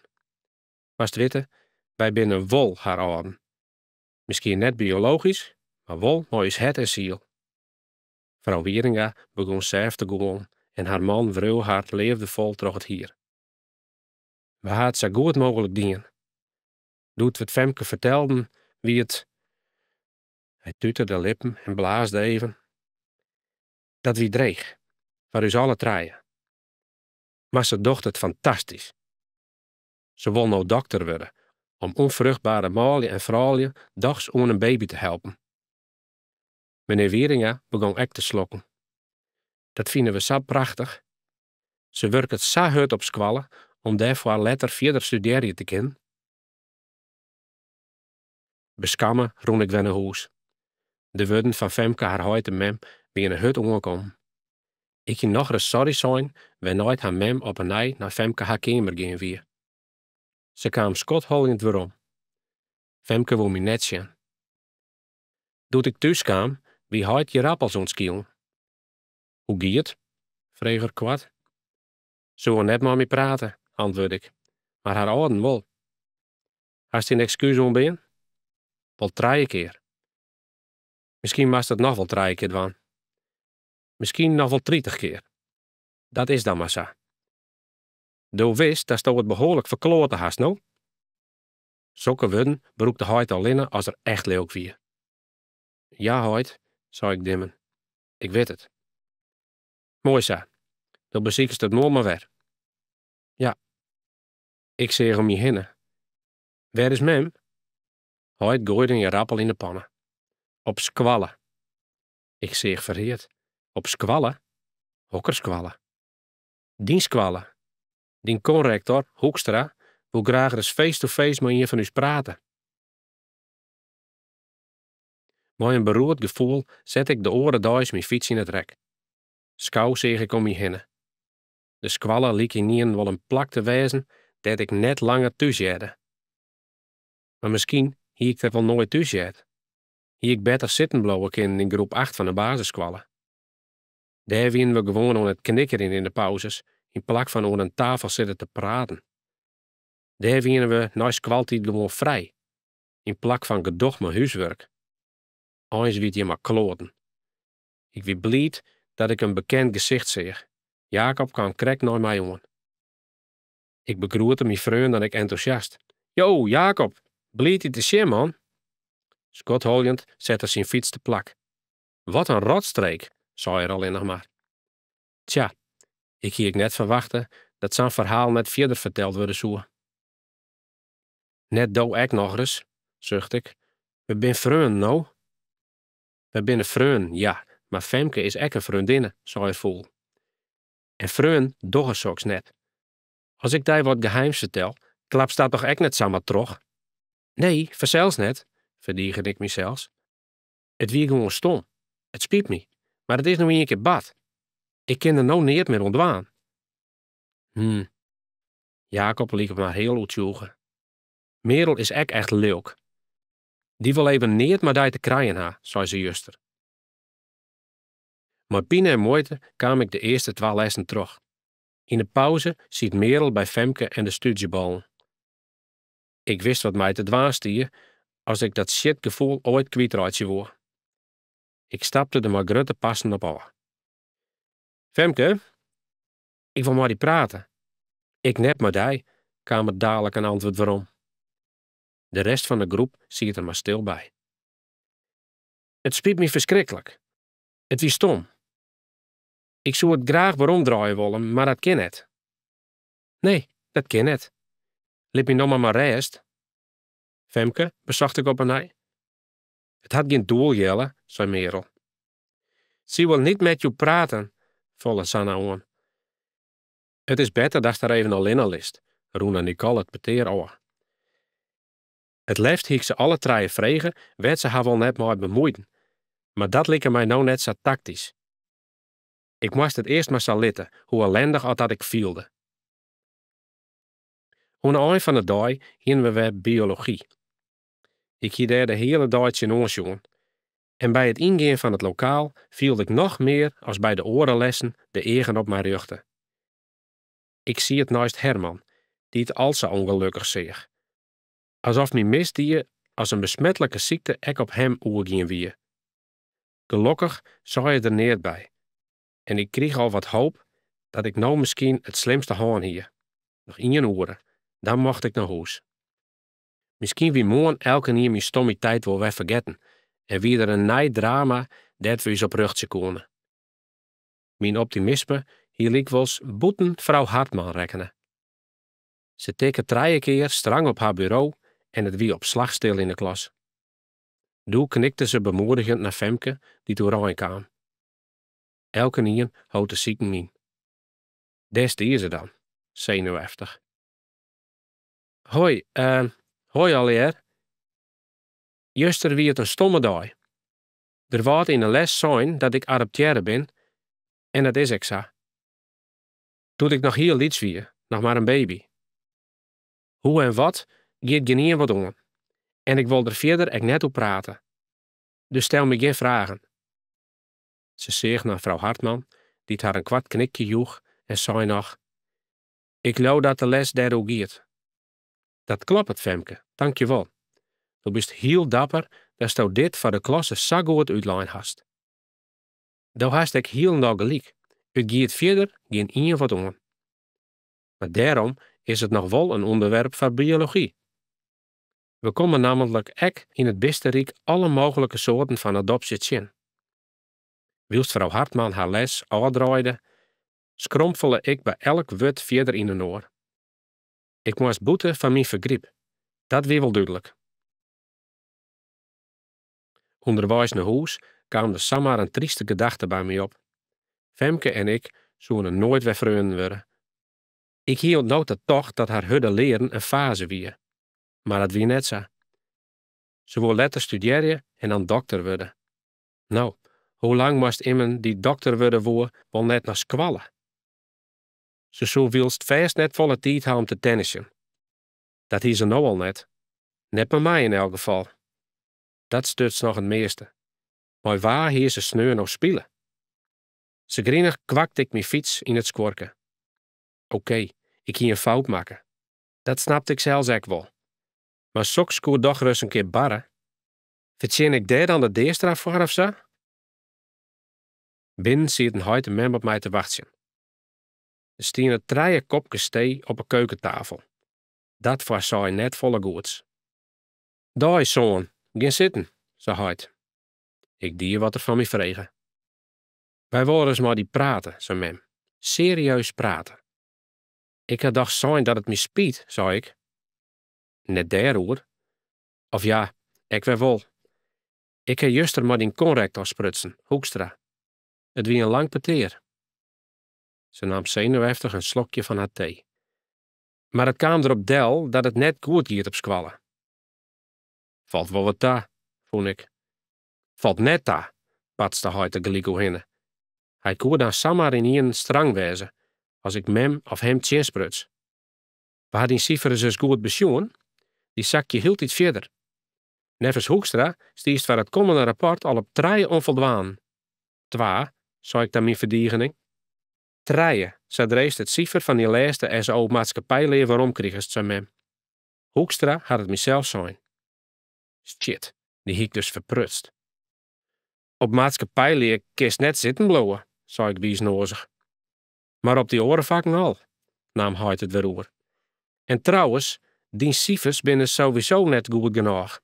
Moatst witte, wy binne wol har âlden. Miskien net biologysk, mar wol mei ús hert en siel. Frou Wierenga begûn sêft te gûlen en har man wreau har leafdefol troch it hier. We ha it sa goed mooglik dien. Doe't we it Femke fertelden, wie it. Hy tute de lippen en blaasde even. Dat wie dreech, foar ús alle trije. Mar se docht it fantastysk. Se wol no dokter wurde, om ûnfruchtbere manlju en froulju dochs oan in baby te helpen. Menear Wierenga begûn ek te slokken. Dat fine we sa prachtich. Se wurket sa hurd op skoalle om dêrfoar letter fierder studearje te kinnen. Beskamme rûn ik wer nei hûs. De wurden fan Femke har heit en mem wiene hurd oankommen. Ik hie nochris sorry sein wêrnei't har mem op 'e nij nei Femke har keamer gien wie. Se kaam skodholjend werom. Femke woe my net sjen. Doe't ik thús kaam, wie heit ierappels oan it skilen. Hoe gie it? frege er koart. Se woe net mei my prate, antwurde ik, mar har âlden wol. Hast dyn ekskús oanbean? Wol trije kear. Miskien moatst it noch wol trije kear dwaan. Miskien noch wol 30 kear. Dat is dan mar sa. Do witst datsto it behoarlik ferkloate hast, no? Sokke wurden brûkte heit allinne as er echt lilk wie. Ja, heit, sei ik dimmen. Ik wit it. Moai sa. Do besikest it moarn mar wer. Ja. Ik seach om my hinne. Wêr is mem? Heit goaide in ierappel yn de panne. Op skoalle. Ik seach ferheard. Op skoalle? Hokker skoalle? Dyn skoalle. Dyn konrektor, Hoekstra, woe graach ris face-to-face mei ien fan ús prate. Mei in beroerd gefoel sette ik de oare deis myn fyts yn it rek. Skou seach ik om my hinne. De skoalle like ynienen wol in plak te wêzen dêr't ik net langer thús hearde. Mar miskien hie ik der wol noait thús heard. Hie ik better sitten bliuwe kinnen yn groep acht fan de basisskoalle. Dêr wienen we gewoan oan it knikkerjen yn de pauzes yn plak fan oan in tafel sitte te praten. Dêr wienen we nei skoaltiid gewoan frij, yn plak fan gedoch mei húswurk. Eins wie it hjir mar kloaten. Ik wie bliid dat ik in bekend gesicht seach. Jacob kaam krekt nei my oan. Ik begroete myn freon dan ek entûsjast. Jo, Jacob! Bliid dy te sjen, man! Skodholjend sette er syn fyts te plak. Wat in rotstreek, sei er allinnich mar. Tsja, ik hie ek net ferwachte dat sa'n ferhaal net fierder ferteld wurde soe. Net do ek nochris, suchte ik. We binne freonen, no? Wy binne freonen, ja, mar Femke is ek in freondinne, sei er fûl. En freonen dogge soks net. As ik dy wat geheims fertel, klapst dat toch ek net samar troch? Nee, fansels net, ferdigene ik mysels. It wie gewoan stom. It spyt my, mar it is no ien kear bard. Ik kin der no neat mear oan dwaan. Hm. Jacob like mar heal oertsjûge. Merel is ek echt lilk. Dy wol even neat mei dy te krijen ha, sei se juster. Mei pine en muoite kaam ik de earste twa lessen troch. Yn de pauze siet Merel by Femke en de stúdzjeballen. Ik wist wat my te dwaan stie as ik dat sjitgefoel oait kwytreitsje woe. Ik stapte der mei grutte passen op ôf. Femke, ik wol mei dy prate. Ik net mei dy, kaam der dalik in antwurd werom. De rest fan de groep siet der mar stil by. It spyt my ferskriklik. It wie stom. Ik soe it graach weromdraaie wolle, mar dat kin net. Nee, dat kin net. Lit my no mar mei rêst. Femke, besocht ik op 'e nij. It hat gjin doel, Jelle, sei Merel. Sy wol niet met jou praten, folle Sanna oan. It is better datst har even allinne litst, rûne Nicole it petear ôf. It leafst hie ik se alle trije frege wêr't se har wol net mei bemuoiden, mar dat like my no net sa taktysk. Ik moast it earst mar sa litte, hoe ellendich oft dat ik fielde. Oan 'e ein fan 'e dei hiene we wer biology. Ik hie dêr de hiele dei tsjinoan sjoen en by it yngean fan it lokaal fielde ik noch mear as by de oare lessen de eagen op my rjochte. Ik siet neist Herman, dy't al sa ûngelokkich seach. Asof myn misdie as in besmetlike sykte ek op him oergien wie. Gelokkich sei er der neat by en ik krige al wat hoop dat ik no miskien it slimste hân hie. Noch ien oere, dan mocht ik nei hûs. Miskien wie moarn elkenien myn stommiteit wol wer fergetten en wie der in nij drama dêr't we ús op rjochtsje koene. Myn optimisme hie lykwols bûten frou Hartman rekkene. Se tikke trije kear strang op har buro en it wie op slach stil yn 'e klas. Doe knikte se bemoedigjend nei Femke dy't oerein kaam. Elkenien hold de siken yn. Dêr stie se dan, senuweftich. Hoi, hoi allegear. Juster wie it in stomme dei. Der waard yn 'e les sein dat ik adoptearre bin en dat is ek sa. Doe't ik noch hiel lyts wie, noch mar in baby. Hoe en wat giet gjinien wat oan en ik wol der fierder ek net oer prate. Dus stel my gjin fragen. Se seach nei frou Hartman, dy't har in koart knikje joech en sei noch, Ik leau dat de les dêroer giet. Dat kloppet, Femke, tankjewol. Do bist hiel dapper datsto dit foar de klasse sa goed útlein hast. Do hast ek hielendal gelyk, it giet fierder gjinien wat oan. Mar dêrom is it noch wol in ûnderwerp foar biology. We komme nammentlik ek yn it bisteryk alle mooglike soarten fan adopsje tsjin. Wylst frou Hartman har les ôfdraaide, skrompfele ik by elk wurd fierder yninoar. Ik moast boete foar myn fergryp, dat wie wol dúdlik. Underweis nei hûs kaam der samar in tryste gedachte by my op. Femke en ik soene noait wer freonen wurde. Ik hie oant no ta tocht dat har hurde learen in faze wie, mar dat wie net sa. Se woe letter studearje en dan dokter wurde. No, hoe lang moast immen dy't dokter wurde woe wol net nei skoalle? Se soe wylst fêst net folle tiid ha om te tennisjen. Dat hie se no al net. Net mei my yn elk gefal. Dat stuts noch it measte. Mei wa hie se sneon no spile? Segrinich kwakte ik myn fyts yn it skuorke. Okee, ik hie in fout makke. Dat snapte ik sels ek wol. Mar soks koe doch ris in kear barre. Fertsjinne ik dêr dan de deastraf foar of sa? Binnen sieten heit en mem op my te wachtsjen. Der stiene trije kopkes tee op 'e keukentafel. Dat foarsei net folle goeds. Dei, soan, gean sitten, sei heit. Ik die wat er fan my frege. Wy wolle ris mei dy prate, sei mem. Serieus prate. Ik ha dochs sein dat it my spyt, sei ik. Net dêroer. Of ja, ek wer wol. Ik ha juster mei dyn konrektor sprutsen, Hoekstra. It wie in lang petear. Se naam senuweftich in slokje fan har tee. Mar it kaam derop del dat it net goed giet op skoalle. Falt wol wat ta, fûn ik. Falt net ta, batste heit der gelyk oerhinne. Hy koe dan samar ynienen strang wêze as ik mem of him tsjinspruts. We ha dyn sifers ris goed besjoen, dy sakje hieltyd fierder. Neffens Hoekstra stiest foar it kommende rapport al op trije onfoldwanen. Twa, sei ik ta myn ferdigening. Trije, sadree'tst it sifer fan dyn lêste SO maatskippijlear weromkrigest, sei mem. Hoekstra hat it mysels sein. Shit, dy hie ik dus ferprutst. Op maatskippijlear kinst net sitten bliuwe, sei ik wiisnoazich. Mar op dy oare fakken al, naam heit it wer oer. En trouwens, dyn sifers binne sowieso net goed genôch.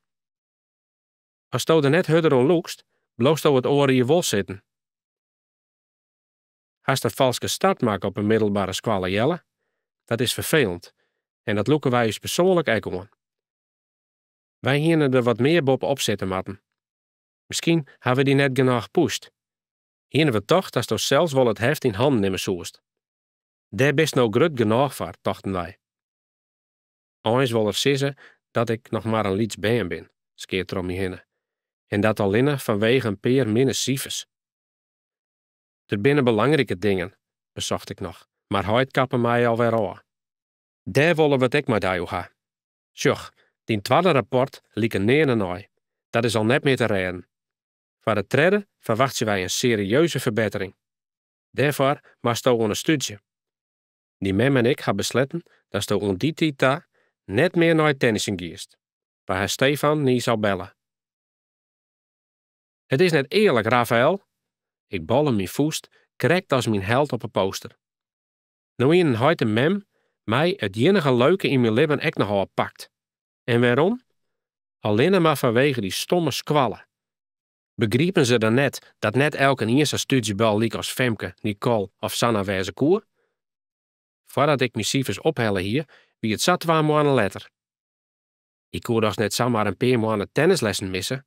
Asto der net hurder oan lûkst, bliuwsto it oare jier wol sitten. Hast in falske start makke op 'e middelbere skoalle, Jelle. Dat is ferfelend en dat lûke wy ús persoanlik ek oan. Wy hiene der wat mear boppe-op sitte moatten. Miskien ha we dy net genôch pusht. Hiene we tocht datsto sels wol it heft yn hannen nimme soest. Dêr bist no grut genôch foar, tochten wy. Eins wol er sizze dat ik noch mar in lyts bern bin, skeat troch my hinne. En dat allinne fanwege in pear minne sifers. Der binne belangriker dingen, besocht ik noch, mar heit kappe my alwer ôf. Dêr wolle we it ek mei dy oer ha. Sjoch, dyn twadde rapport like nearne nei. Dat is al net mear te rêden. Foar it tredde ferwachtsje wy in serieuze ferbettering. Dêrfoar moatsto oan 'e stúdzje. Dyn mem en ik ha besletten datsto oant dy tiid ta net mear nei it tennisjen giest. Wy ha Stefan niis al belle. It is net earlik, Rafael! Ik balle myn fûst krekt as myn held op 'e poster. No hienen heit en mem my it iennige leuke yn myn libben ek noch ôfpakt. En wêrom? Allinne mar fanwege dy stomme skoalle. Begriepen se dan net dat net elkenien sa'n stúdzjebal lykas Femke, Nicole of Sanna wêze koe? Foardat ik myn sifers ophelle hie, wie it sa twa moanne letter. Ik koe dochs net samar in pear moanne tennislessen misse?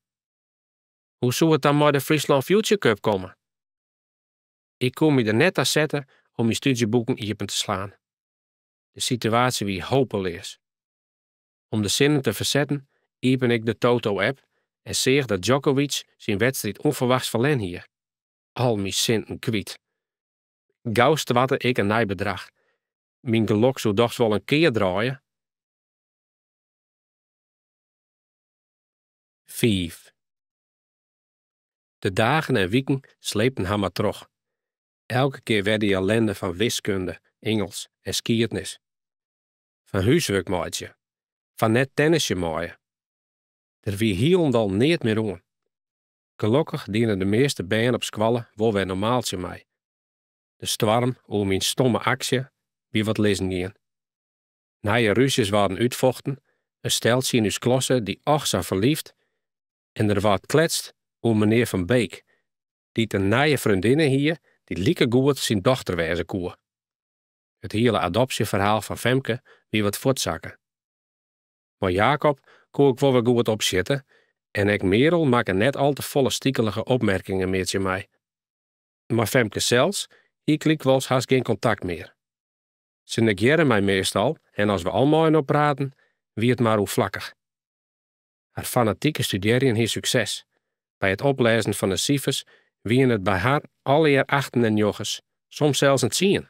Hoe soe it dan mei de Fryslân Future Cup komme? Ik koe my der net ta sette om myn stúdzjeboeken iepen te slaan. De situaasje wie hopeleas. Om de sinnen te fersetten iepene ik de Toto-app en seach dat Djokovic syn wedstriid ûnferwachts ferlern hie. Al myn sinten kwyt. Gau stoarte ik in nij bedrach. Myn gelok soe dochs wol in kear draaie. Fiif. De dagen en wiken sleepten har mar troch. Elke kear wer dy ellende fan wiskunde, Ingelsk en skiednis. Fan húswurk meitsje. Fan net tennisje meie. Der wie hielendal neat mear oan. Gelokkich diene de measte bern op skoalle wol wer normaal tsjin my. De stoarm oer myn stomme aksje wie wat lizzen gien. Nije rúzjes waarden útfochten, in steltsje yn ús klasse die och sa ferlyfd en der waard kletst oer menear Van Beek, dy't in nije freondinne hie dy't likegoed syn dochter wêze koe. It hiele adopsjeferhaal fan Femke wie wat fuortsakke. Mei Jacob koe ik wol wer goed opsjitte en ek Merel makke net al te folle stikelige opmerkingen mear tsjin my. Mei Femke sels hie ik lykwols hast gjin kontakt mear. Se negearre my meastal en as we al mei-inoar praten, wie it mar oerflakkich. Har fanatike studearjen hie sukses. By it oplêzen fan de sifers wiene it by har allegear achten en njoggens, soms sels in tsien.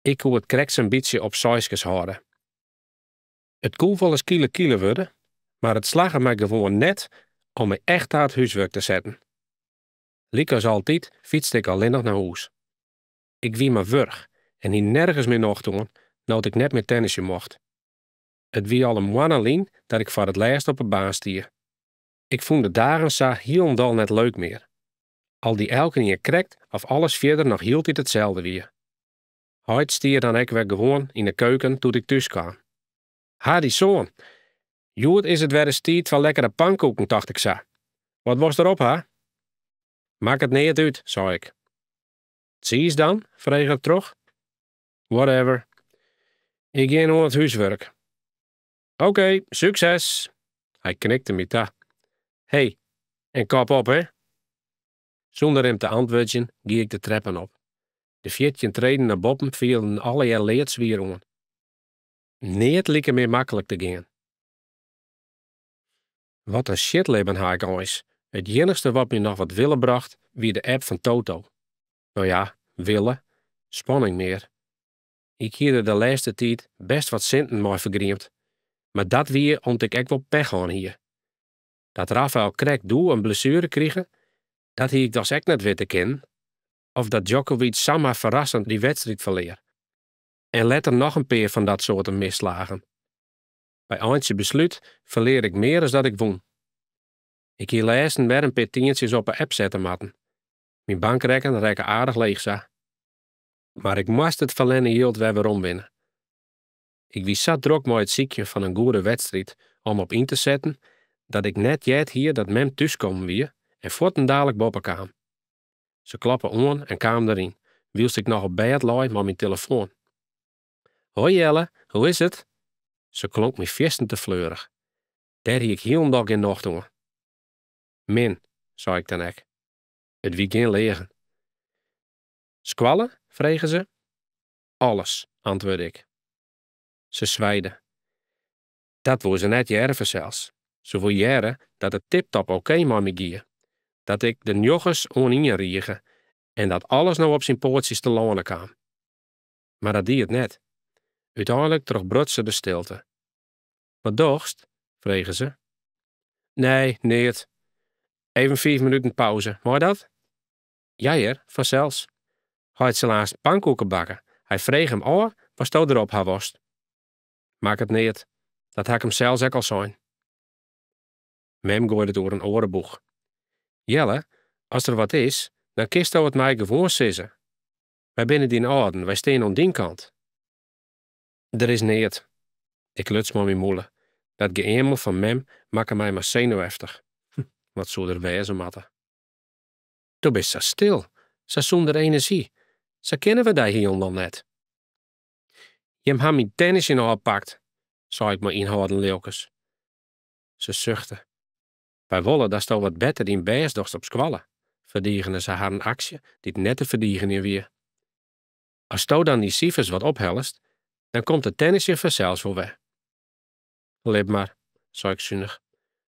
Ik koe it krekt sa'n bytsje op seiskes hâlde. It koe wolris kile kile wurde, mar it slagge my gewoan net om my echt ta it húswurk te setten. Lykas altyd fytste ik allinnich nei hûs. Ik wie mar wurch en hie nergens mear nocht oan no't ik net mear tennisje mocht. It wie al in moanne lyn dat ik foar it lêst op 'e baan stie. Ik fûn de dagen sa hielendal net leuk mear. Al die elkenien krekt of alles fierder noch hieltyd itselde wie. Heit stie dan ek wer gewoan yn 'e keuken doe't ik thús kaam. Ha dy soan, hjoed is it wer ris tiid foar lekkere pankoeken, tocht ik sa. Wat wolst derop ha? Makket neat út, sei ik. Tsiis dan? frege er troch. Whatever. Ik gean oan it húswurk. Oké, sukses! Hy knikte my ta. Hey, en kop op, hè? Sûnder him te antwurdzjen gie ik de treppen op. De 14 treden nei boppen fielden allegear leadswier oan. Neat like mear maklik te gean. Wat in sjitlibben ha ik eins, It iennichste wat my noch wat wille brocht, wie de app fan Toto. No ja, wille, spanning mear. Ik hie der de lêste tiid bêst wat sinten mei fergriemd, mar dat wie om't ik ek wol pech hân hie. Dat Rafael krekt doe in blessuere krige, dat hie ik dochs ek net witte kinnen? Of dat Djokovic samar ferrassend dy wedstriid ferlear. En letter noch in pear fan dat soarte misslagen. By eintsjebeslút ferlear ik mear as dat ik wûn. Ik hie lêsten wer in pear tientsjes op 'e app sette moatten. Myn bankrekken rekke aardich leech sa. Mar ik moast it ferlerne jild wer weromwinne. Ik wie sa drok mei it sykjen fan in goede wedstriid om op yn te setten, dat ik net heard hie dat mem thúskommen wie en fuortendalik boppe kaam. Se kloppe oan en kaam deryn, wylst ik noch op bêd lei mei myn telefoan. Hoi Jelle, hoe is it? Se klonk my fierstente fleurich. Dêr hie ik hielendal gjin nocht oan. Min, sei ik dan ek. It wie gjin leagen. Skoalle? frege se. Alles, antwurde ik. Se swijde. Dat woe se net hearre fansels. Se woe hearre dat it tiptop okee mei my gie, dat ik de njoggens oanien rige en dat alles no op syn poatsjes telâne kaam. Mar dat die it net. Uteinlik trochbruts se de stilte. Wat dochst? frege se. Nee, neat. Even fiif minuten pauze, mei dat? Ja hear, fansels. Heit sil aanst pankoeken bakke. Hy frege him ôf watsto derop ha wolst. Makket neat, dat ha ik him sels ek al sein. Mem goaide it oer in oare boech. Jelle, as der wat is, dan kinsto it my gewoan sizze. Wy binne dyn âlden, wy stean oan dyn kant. Der is neat. Ik luts mei myn mûle. Dat geëamel fan mem makke my mar senuweftich. Hm, wat soe der wêze moatte? Do bist sa stil, sa sûnder enerzjy. Sa kinne we dy hielendal net. Jim ha myn tennisjen ôfpakt, sei ik mei ynhâlden lilkens. Se suchte. Wy wolle datsto wat better dyn bêst dochst op skoalle, ferdigene se harren aksje dy't net te ferdigenjen wie. Asto dan dyn sifers wat ophellest, dan komt it tennisjen fansels wol wer. Lit mar, sei ik sunich.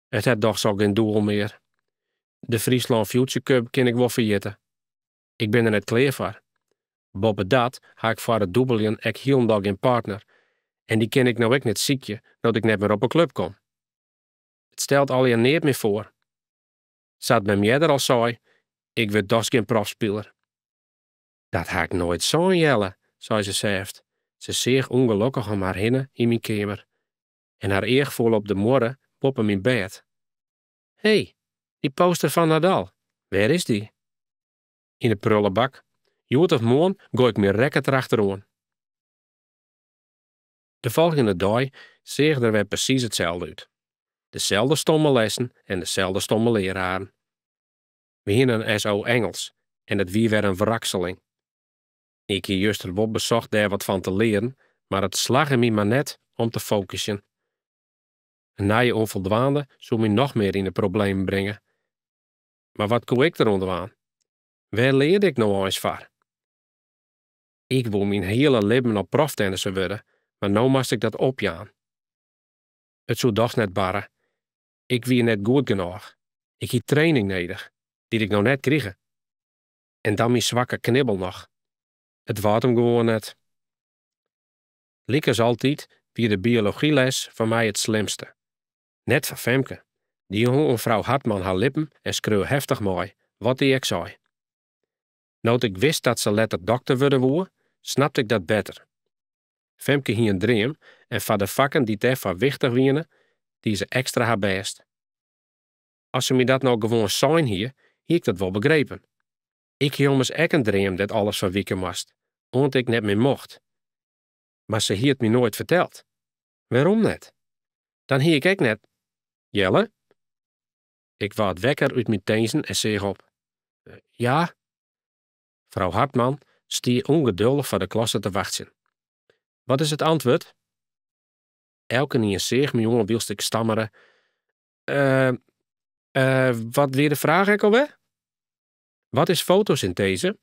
It hat dochs al gjin doel mear. De Fryslân Future Cup kin ik wol ferjitte. Ik bin der net klear foar. Boppedat ha ik foar it dûbeljen ek hielendal gjin partner en dy kin ik no ek net sykje no't ik net mear op 'e klup kom. It stelt allegear neat mear foar. Sa't mem earder al sei, ik wurd dochs gjin profspiler. Dat ha ik noait sein, Jelle, sei se sêft. Se seach ûngelokkich om har hinne yn myn keamer en har each foel op de muorre boppe myn bêd. Hé, dy poster fan Nadal, wêr is dy? Yn 'e prullebak. Hjoed of moarn goai ik myn racket derachteroan. De folgjende dei seach der wer presys itselde út. Deselde stomme lessen en deselde stomme leararen. We hiene in SO Engels en it wie wer in wrakseling. Ik hie juster wol besocht dêr wat fan te learen, mar it slagge my mar net om te fokusjen. In nije ûnfoldwaande soe my noch mear yn 'e problemen bringe. Mar wat koe ik deroan dwaan? Wêr learde ik no eins foar? Ik woe myn hiele libben al proftennisser wurde, mar no moast ik dat opjaan. It soe dochs net barre. Ik wie net goed genôch. Ik hie training nedich, dy't ik no net krige. En dan myn swakke knibbel noch. It waard him gewoan net. Lykas altyd wie de biologyles foar my it slimste. Net foar Femke. Dy hong oan frou Hartman har lippen en skreau heftich mei, wat dy ek sei. No't ik wist dat se letter dokter wurde woe, snapte ik dat better. Femke hie in dream en foar de fakken dy't dêrfoar wichtich wiene, die se ekstra har bêst. As se my dat no gewoan sein hie, hie ik dat wol begrepen. Ik hie ommers ek in dream dêr't alles foar wike moast, oant ik net mear mocht. Mar se hie it my noait ferteld. Wêrom net? Dan hie ik ek net. Jelle? Ik waard wekker út myn tinzen en seach op. Ja? Frou Hartman stie ûngeduldich foar de klasse te wachtsjen. Wat is it antwurd? Elkenien seach my oan wylst ik stammere, Eh, eh, wat wie de fraach ek alwer? Wat is fotosynteze?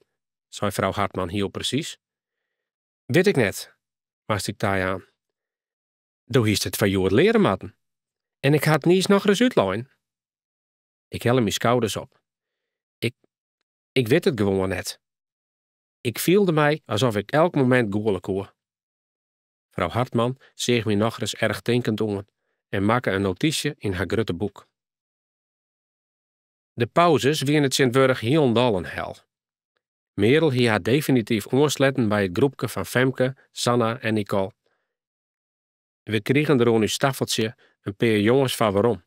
sei frou Hartman hiel presys. Wit ik net, moast ik tajaan. Do hiest it foar hjoed leare moatten. En ik ha it niis nochris útlein. Ik helle myn skouders op. Ik, ik wit it gewoan net. Ik fielde my asof ik elk momint gûle koe. Frou Hartman seach my nochris erchtinkend oan en makke in notysje yn har grutte boek. De pauzes wiene tsjintwurdich hielendal in hel. Merel hie har definityf oansletten by it groepke fan Femke, Sanna en Nicole. We krigen der oan ús taffeltsje in pear jonges foar werom,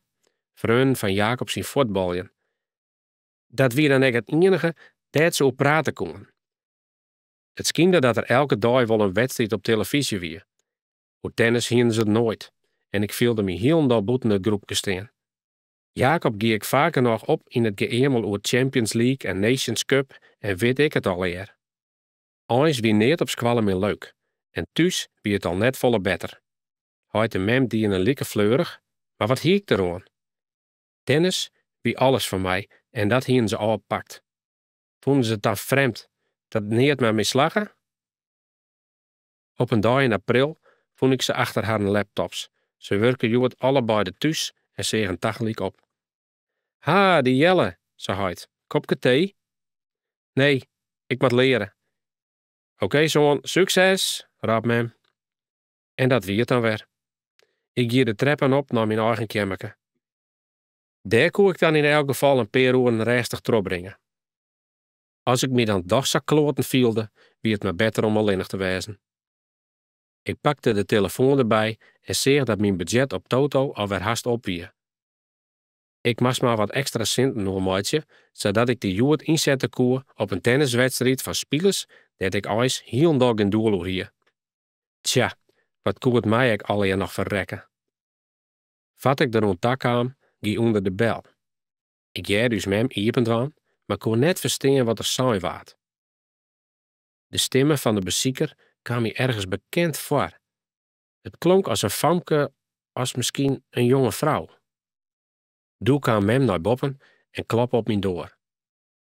freonen fan Jacob syn fuotbaljen. Dat wie dan ek it iennige dêr't se oer prate koene. It skynde dat der elke dei wol in wedstriid op telefyzje wie. Oer tennis hiene se it noait en ik fielde my hielendal bûten it groepke stean. Jacob gie ek faak genôch op yn it geëamel oer Champions League en Nations Cup en wit ik it allegear. Eins wie neat op skoalle mear leuk en thús wie it al net folle better. Heit en mem diene like fleurich, mar wat hie ik deroan? Tennis wie alles foar my en dat hiene se ôfpakt. Fûnen se it dan frjemd dat neat mei my slagge? Op in dei yn april fûn ik se achter harren laptops. Se wurken hjoed allebeide thús en seagen tagelyk op. Ha, dy Jelle, sei heit. Kopke tee? Nee, ik moat leare. Okee soan, sukses, rôp mem. En dat wie it dan wer. Ik gie de treppen op nei myn eigen keammerke. Dêr koe ik dan yn elk gefal in pear oeren rêstich trochbringe. As ik my dan dochs sa kloaten fielde, wie it mar better om allinnich te wêzen. Ik pakte de telefoan derby en seach dat myn budzjet op Toto alwer hast op wie. Ik moast mar wat ekstra sinten oanmeitsje, sadat ik dy hjoed ynsette koe op in tenniswedstriid fan spilers dêr't ik eins hielendal gjin doel oer hie. Tsja, wat koe it my ek allegear noch ferrekke. Foar't ik deroan takaam, gie ûnder de bel. Ik hearde ús mem iependwaan, mar koe net ferstean wat der sein waard. De stimme fan de besiker kaam my ergens bekend foar. It klonk as in famke as miskien in jonge frou. Doe kaam mem nei boppen en kloppe op myn doar.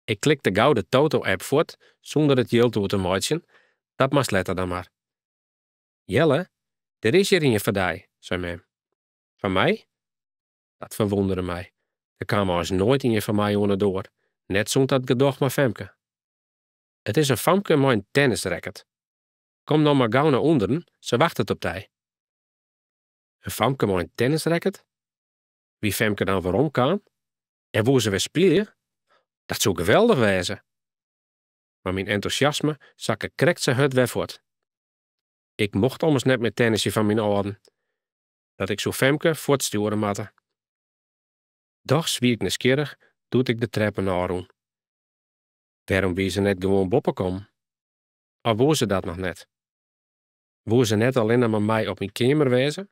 Ik klikte gau de Toto-app fuort sûnder it jild oer te meitsjen, dat moast letter dan mar. Jelle, der is hjir ien foar dy, sei mem. Foar my? Dat ferwûndere my. Der kaam eins noait ien foar my oan 'e doar, net sûnt dat gedoch mei Femke. It is in famke mei in tennisracket. Kom no mar gau nei ûnderen, se wachtet op dy. In famke mei in tennisracket? Wie Femke dan weromkaam? En woe se wer spylje? Dat soe geweldich wêze! Mar myn entûsjasme sakke krekt sa hurd wer fuort. Ik mocht ommers net mear tennisje fan myn âlden. Dat ik soe Femke fuortstjoere moatte. Dochs wie ik nijsgjirrich doe't ik de treppen ôfrûn. Wêrom wie se net gewoan boppe kommen? Of woe se dat noch net? Woe se net allinne mei my op myn keamer wêze,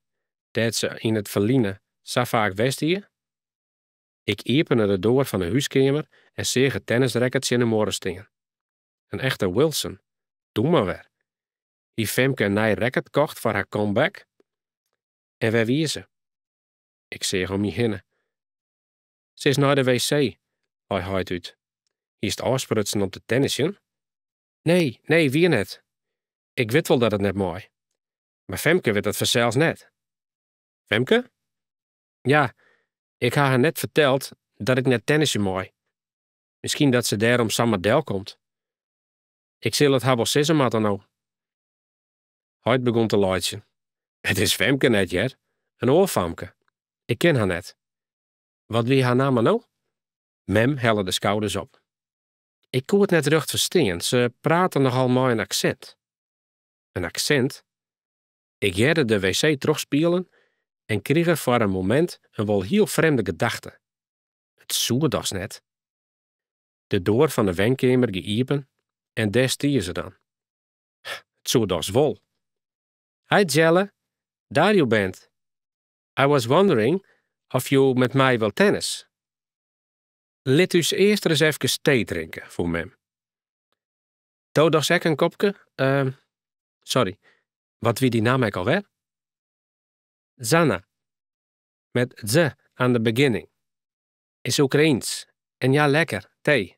dêr't se yn it ferline sa faak west hie? Ik iepene de doar fan 'e húskeamer en seach it tennisracket tsjin 'e muorre stean. In echte Wilson. Doe mar wer. Hie Femke in nij racket kocht foar har comeback? En wêr wie se? Ik seach om my hinne. Se is nei de WC, lei heit út. Hiest ôfsprutsen om te tennisjen? Nee, nee, wier net. Ik wit wol dat it net mei. Mar Femke wit dat fansels net. Femke? Ja, ik ha har net ferteld dat ik net tennisje mei. Miskien dat se dêrom samar delkomt. Ik sil it har wol sizze moatte no. Heit begûn te laitsjen. It is Femke net, hear. In oar famke. Ik ken har net. Wat wie har namme no? Mem helle de skouders op. Ik koe it net rjocht ferstean, se prate nochal mei in aksint. In aksint? Ik hearde de WC trochspielen en krige foar in momint in wol hiel frjemde gedachte. It soe dochs net? De doar fan de wenkeamer gie iepen en dêr stie se dan. It soe dochs wol. Hi Jelle, there you bent. I was wondering of you met my wil tennis. Lit ús earst ris efkes tee drinke, fûn mem. Do dochs ek in kopke? Sorry, wat wie dy namme ek alwer? Zanna. Met z aan de beginning. Is Oekraïens. En ja, lekker, tee.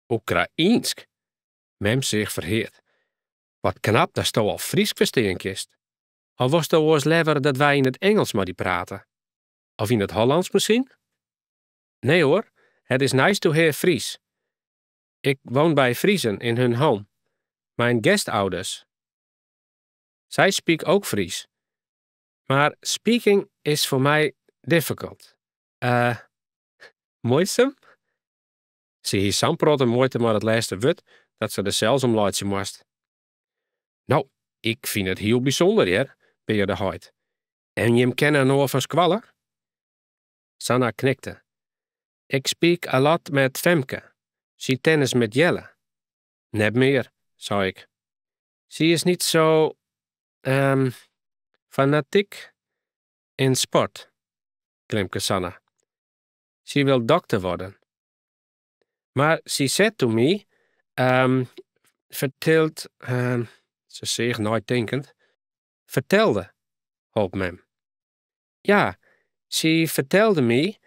Oekraïensk? Mem seach ferheard. Wat knap datsto al Frysk ferstean kinst. Of wolsto oars leaver dat wy yn it Ingelsk mei dy prate? Of yn it Hollânsk miskien? Nee hoor, het is nice to hear Fries. Ik woon bij Friezen in hun home. Mijn guestouders. Zij speak ook Fries. Maar speaking is voor mij difficult. Muoisum? Se hie sa'n protte muoite mei dat lêste wurd dat se der sels om laitsje moast. No, ik fyn it hiel bysûnder hear, bearde heit. En jim kenne inoar fan skoalle? Sanna knikte. Ik speak a lot met Femke. She tennis met Jelle. Net mear, sei ik. She is niet zo fanatiek in sport, glimke Sanna. She wil dokter worden. Maar she said to me, vertelt, se seach neitinkend, fertelde, holp mem. Ja, she vertelde me,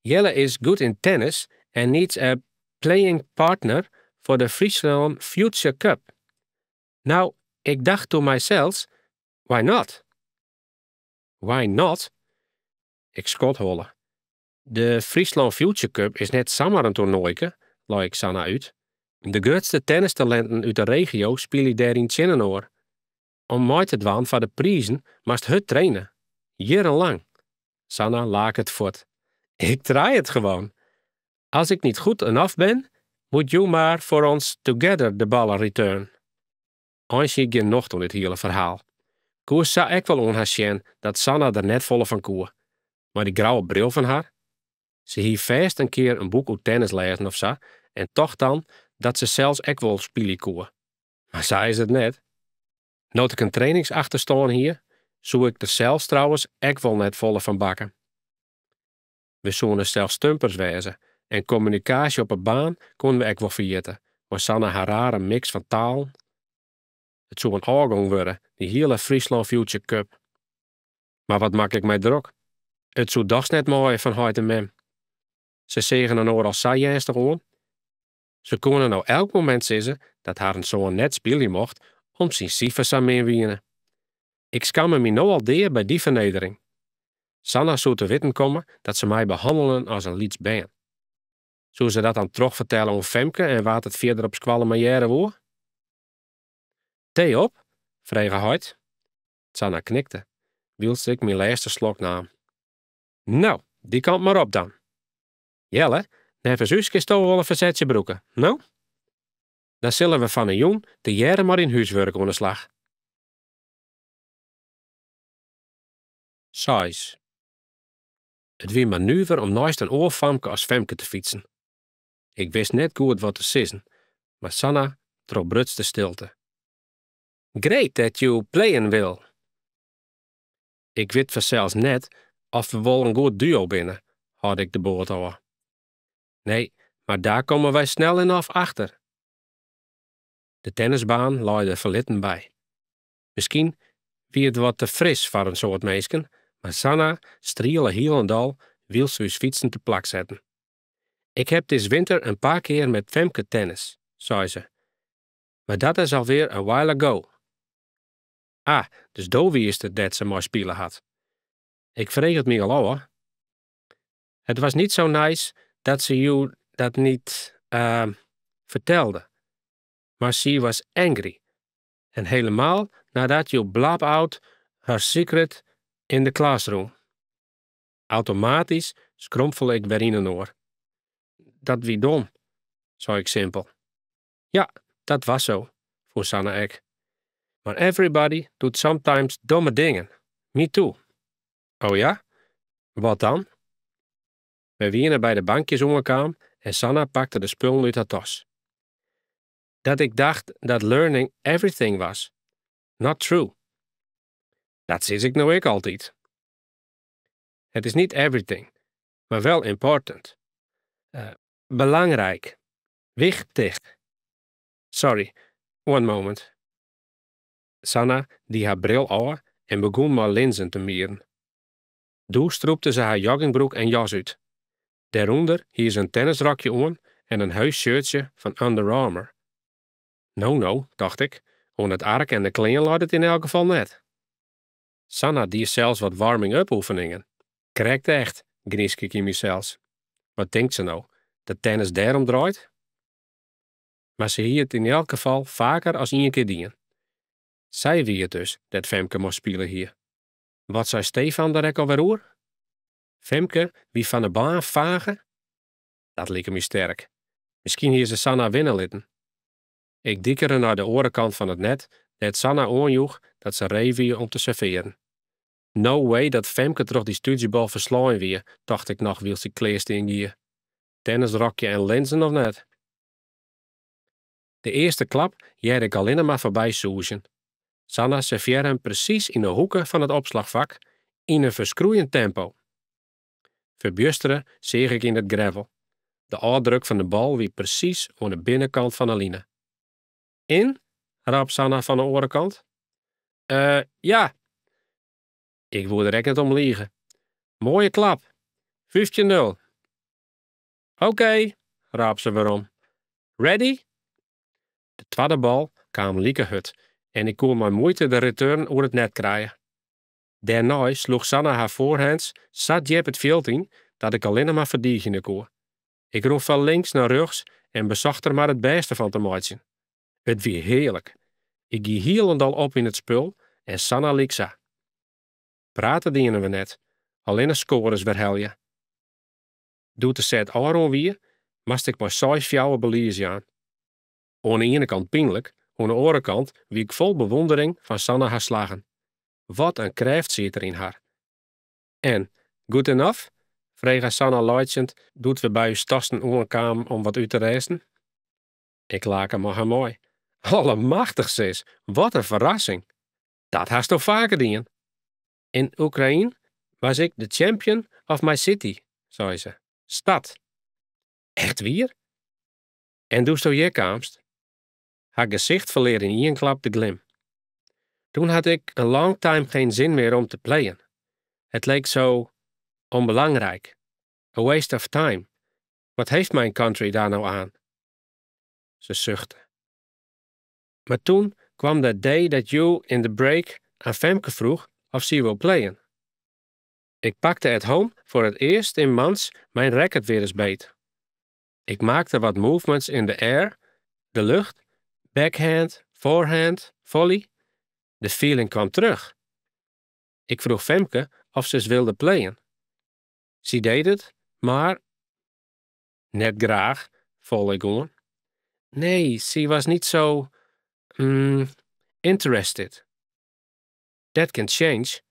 Jelle is good in tennis and needs a playing partner for the Fryslân Future Cup. Nou, ik dacht to myself, why not? Why not? Ik skodholle. De Fryslân Future Cup is net samar in toernoaike, lei ik Sanna út. De grutste tennistalinten út de regio spylje dêryn tsjininoar. Om mei te dwaan foar de prizen moatst hurd traine. Jierrenlang. Sanna lake it fuort. Ik try het gewoon. Als ik niet goed enough ben, moet you maar voor ons together de ballen return. Eins hie ik gjin nocht oan dit hiele ferhaal. Koest sa ek wol oan har sjen dat Sanna der net folle fan koe. Mei dy grauwe bril fan har. Se hie fêst in kear in boek oer tennis lêzen of sa en tocht dan dat se sels ek wol spylje koe. Mar sa is it net. No't ik in trainingsachterstân hie, soe ik der sels trouwens ek wol net folle fan bakke. We soene sels stumpers wêze en kommunikaasje op 'e baan koene we ek wol ferjitte, mei Sanna har rare miks fan talen. It soe in ôfgong wurde, dy hiele Fryslân Future Cup. Mar wat makke ik my drok? It soe dochs net meie fan heit en mem. Se seagen inoar al sa earnstich oan. Se koene no elk momint sizze dat harren soan net spylje mocht om't syn sifers sa min wiene. Ik skamme my no al dea by dy fernedering. Sanna soe te witten komme dat se my behannelen as in lyts bern. Soe se dat dan trochfertelle oan Femke en wa't it fierder op skoalle mar hearre woe? Tee op? frege heit. Sanna knikte, wylst ik myn lêste slok naam. No, dy kant mar op dan. Jelle, neffens ús kinsto wol in fersetsje brûke, no? Dan sille we fan 'e jûn tegearre mei dyn húswurk oan 'e slach. Seis. It wie mar nuver om neist in oar famke as Femke te fytsen. Ik wist net goed wat te sizzen, mar Sanna trochbruts de stilte. Great that you playing will. Ik wit fansels net oft we wol in goed duo binne, hâlde ik de boat ôf. Nee, mar daar komme wy snel enough achter. De tennisbaan lei der ferlitten by. Miskien wie it wat te fris foar in soad minsken, mar Sanna striele hielendal wylst we ús fytsen te plak setten. Ik heb this winter een paar keer met Femke tennis, sei se. Maar dat is alweer a while ago. Ah, dus do wiest it dêr't se mei spile hat. Ik frege it my al ôf. Het was niet zo nice dat ze you dat niet vertelde. Maar she was angry. En helemaal nadat you blab out her secret in the classroom. Automatysk skrompele ik wer yninoar. Dat wie dom, sei ik simpel. Ja, dat was zo, fûn Sanna ek. Maar everybody doet sometimes domme dingen. Me too. Oh ja? Wat dan? Wy wiene by de bankjes oankaam en Sanna pakte de spullen út har tas. Dat ik dacht dat learning everything was. Not true. Dat sis ik no ek altyd. Het is niet everything, maar wel important. Belangrijk. Wichtich. Sorry, one moment. Sanna die har bril ôf en begûn mei linzen te mieren. Doe strûpte se har joggingbroek en jas út. Dêrûnder hie se in tennisrokje oan en in heus shirtsje fan Under Armour. No, no, tocht ik, oan it ark en de klean leit it yn elk gefal net. Sanna die sels wat warming-up oefeningen. Krekt echt, gnyske ik yn mysels. Wat tinkt se no, dat tennis dêr om draait? Mar se hie it yn elk gefal faker as ien kear dien. Sy wie it dus dêr't Femke mei spile hie. Wat sei Stefan der ek alwer oer? Femke wie fan 'e baan fage? Dat like my sterk. Miskien hie se Sanna winne litten. Ik dikere nei de oare kant fan it net dêr't Sanna oanjoech dat se ree wie om te servearen. No way dat Femke troch dy stúdzjebal ferslein wie, tocht ik noch wylst ik klearstean gie. Tennisrokje en linzen of net. De earste klap hearde ik allinne mar foarby sûzjen. Sanna servearre him presys yn 'e hoeke fan it opslachfak, yn in ferskroeiend tempo. Ferbjustere seach ik yn it gravel. De ôfdruk fan de bal wie presys oan 'e binnenkant fan 'e line. In? rôp Sanna fan 'e oare kant. Eh, ja! Ik woe der ek net om lige. Moaie klap! 15-0. Okee! rôp se werom. Ready? De twadde bal kaam like hurd en ik koe mei muoite de return oer it net krije. Dêrnei sloech Sanna har forehands sa djip it fjild yn dat ik allinne mar ferdigenje koe. Ik rûn fan links nei rjochts en besocht der mar it bêste fan te meitsjen. It wie hearlik. Ik gie hielendal op yn it spul en Sanna lyksa. Prate diene we net, allinne skoares werhelje. Doe't de set ôfrûn wie, moast ik mei 6-4 belies jaan. Oan 'e iene kant pynlik, oan 'e oare kant wie ik fol bewûndering fan Sanna har slaggen. Wat in krêft siet der yn har. En, good enough? frege Sanna laitsjend doe't we by ús tassen oankamen om wat út te rêsten. Ik lake mei har mei. Allemachtich sis, wat in ferrassing! Dat hasto faker dien. In Oekraïne was ik de champion of my city, sei se. Stad. Echt wier? En doe'tsto hjir kaamst? Har gesicht ferlear yn ien klap de glim. Toen had ik een long time geen zin meer om te playen. Het leek zo onbelangrijk. A waste of time. Wat heeft mijn country daar nou aan? Ze zuchtte. Maar toen kwam that day that you in the break aan Femke vroeg of ze wil playen. Ik pakte at home voor het eerst in months mijn racket weer eens beet. Ik maakte wat movements in the air, de lucht, backhand, forehand, volley. De feeling kwam terug. Ik vroeg Femke of ze eens wilde playen. Ze deed het, maar net graach, folle ik oan. Nee, ze was niet zo interested. That can change.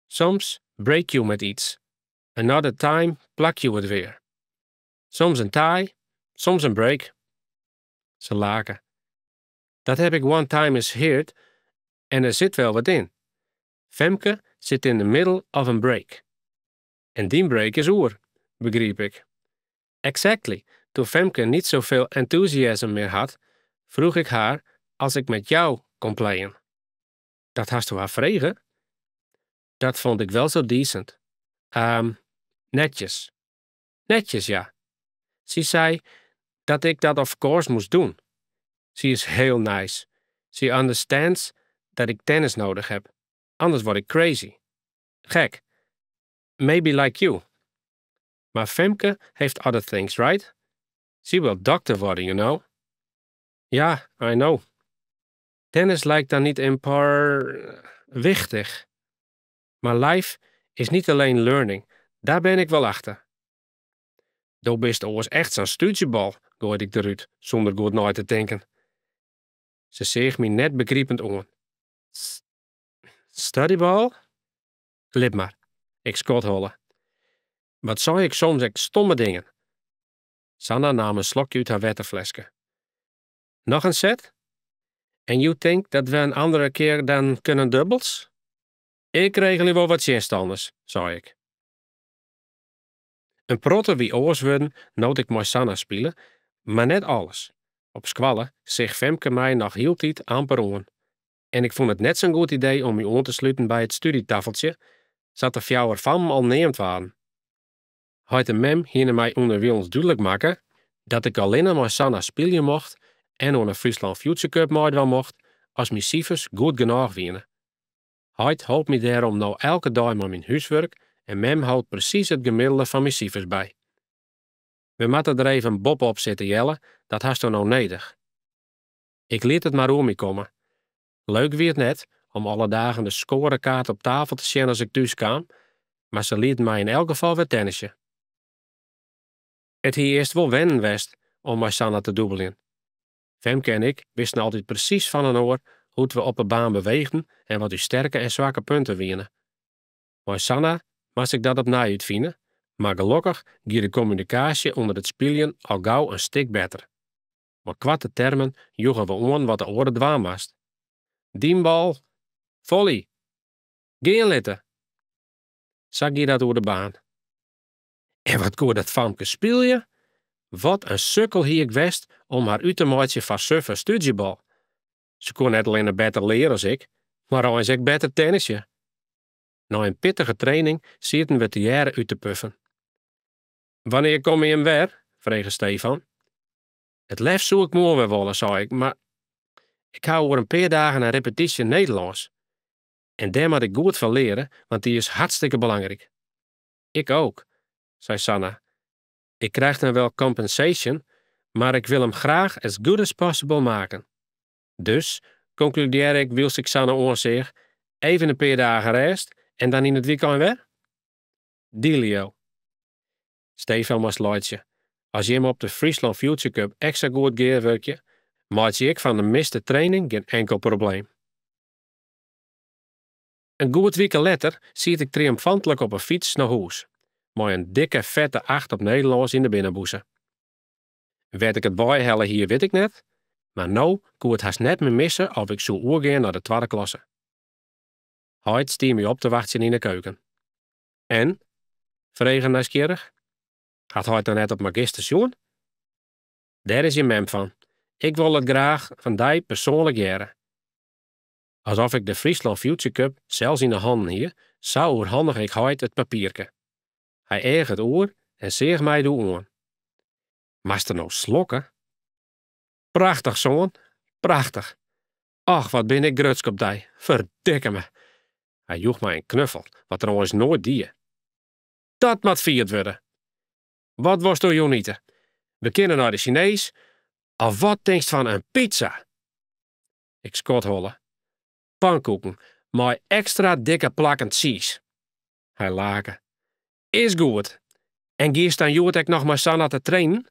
Soms break you met iets. Another time plak je het weer. Soms een tie, soms een break. Ze lake. Dat heb ik one time eens heard en er zit wel wat in. Femke zit in the middle of een break. En die break is oer, begriep ik. Exactly. Toen Femke niet zoveel enthusiasm meer had, vroeg ik haar als ik met jou kon playen. Dat hasto har frege? Dat vond ik wel zo decent. Netjes. Netjes, ja. Ze zei dat ik dat of course moest doen. Ze is heel nice. She understands dat ik tennis nodig heb. Anders word ik crazy. Gek. Maybe like you. Maar Femke heeft other things, right? Ze wil doctor worden, you know. Ja, I know. Tennis lijkt dan niet een paar wichtig. Maar life is niet alleen learning. Daar ben ik wel achter. Do bist oars echt sa'n stúdzjebal, goaide ik derút, sûnder goed nei te tinken. Se seach my net begripend oan. Studyball? Lit mar. Ik skodholle. Wat sei ik soms ek stomme dingen. Sanna naam in slokje út har wetterfleske. Noch in set? En you think dat we een andere keer dan kunnen doubles? Ik regelje wol wat tsjinstanners, sei ik. In protte wie oars wurden no't ik mei Sanna spile, mar net alles. Op skoalle seach Femke my noch hieltyd amper oan. En ik fûn it net sa'n goed idee om my oan te sluten by it stúdzjetaffeltsje, sa't de fjouwer fammen al neamd waarden. Heit en mem hiene my ûnderwilens dúdlik makke dat ik allinne mei Sanna spylje mocht en oan 'e Fryslân Future Cup meidwaan mocht as myn sifers goed genôch wiene. Heit holp my dêrom no elke dei mei myn húswurk en mem hold presys it gemiddelde fan myn sifers by. We moatte der even boppe-op sitte, Jelle, dat hasto no nedich. Ik liet it mar oer my komme. Leuk wie it net om alle dagen de skoarekaart op tafel te sjen as ik thús kaam, mar se lieten my yn elk gefal wer tennisje. It hie earst wol wennen west om mei Sanna te dûbeljen. Femke en ik wisten altyd presys fan inoar hoe't we op 'e baan beweegden en wat ús sterke en swakke punten wiene. Mei Sanna moast ik dat opnij útfine, mar gelokkich gie de kommunikaasje ûnder it spyljen al gau in stik better. Mei koarte termen joegen we oan wat de oare dwaan moast. Dyn bal! Volley! Gean litte! Sa gie dat oer de baan. En wat koe dat famke spylje? Wat in sukkel hie ik west om har út te meitsjen foar suffe stúdzjebal. Se koe net allinne better leare as ik, mar eins ek better tennisje. Nei in pittige training sieten we tegearre út te puffen. Wannear komme jim wer? frege Stefan. It leafst soe ik moarn wer wolle, sei ik, mar ik ha oer in pear dagen in repetysje Nederlânsk. En dêr moat ik goed fan leare, want dy is hartstikke belangryk. Ik ook, sei Sanna. Ik krijg dan wel compensation, maar ik wil hem graag as good as possible maken. Dus, konkludearre ik wylst ik Sanne oanseach, even in pear dagen rêst en dan yn it wykein wer? Dealio. Stefan moast laitsje. As jimme op de Fryslân Future Cup ek sa goed gearwurkje, meitsje ik fan in miste training gjin enkel probleem. In goed wike letter siet ik triomfantlik op 'e fyts nei hûs, mei in dikke fette acht op Nederlânsk yn de binnenbûse. Wêr't ik it weihelle hie wit ik net, mar no koe it hast net mear misse of ik soe oergean nei de twadde klasse. Heit stie my op te wachtsjen yn 'e keuken. En? frege er nijsgjirrich. Hat heit noch net op magister sjoen? Dêr is jim mem fan. Ik wol it graach fan dy persoanlik hearre. As oft ik de Fryslân Future Cup sels yn 'e hannen hie, sa oerhannige ik heit it papierke. Hy eage it oer en seach my doe oan. Moatst der no slokke? Prachtich, soan, prachtich. Och, wat bin ik grutsk op dy, ferdikke me. Hy joech my in knuffel, wat er oars noait die. Dat moat fierd wurde. Wat wolsto jûn ite? We kinne nei de Sinees, of wat tinkst fan in pizza? Ik skodholle. Pankoeken, mei ekstra dikke plakken tsiis. Hy lake. Is goed. En giest dan hjoed ek noch mei Sanna te trainen?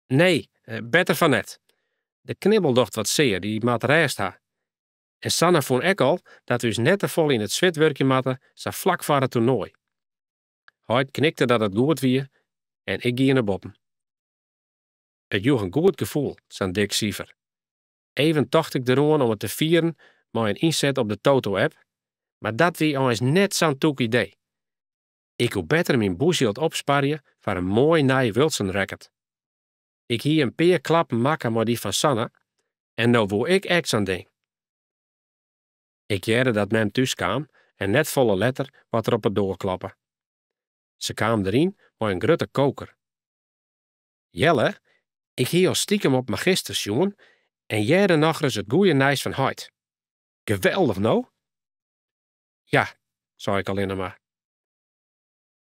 Nee, better fan net. De knibbel docht wat sear, dy moat rêst ha. En Sanna fûn ek al dat we ús net te folle yn it swit wurkje moatte sa flak foar it toernoai. Heit knikte dat it goed wie en ik gie nei boppen. It joech in goed gefoel, sa'n dik sifer. Even tocht ik deroan om it te fieren mei in ynset op de Toto-app, mar dat wie eins net sa'n tûk idee. Ik koe better myn bûsjild opsparje foar in moai nij Wilson-racket. Ik hie in pear klappen makke mei dy fan Sanne en no woe ik ek sa'n ding. Ik hearde dat mem thús kaam en net folle letter waard der op 'e doar klappe. Se kaam deryn mei in grutte koker. Jelle, ik hie al stikem op magister sjoen en hearde nochris it goeie nijs fan heit. Geweldich, no? Ja, sei ik allinne mar.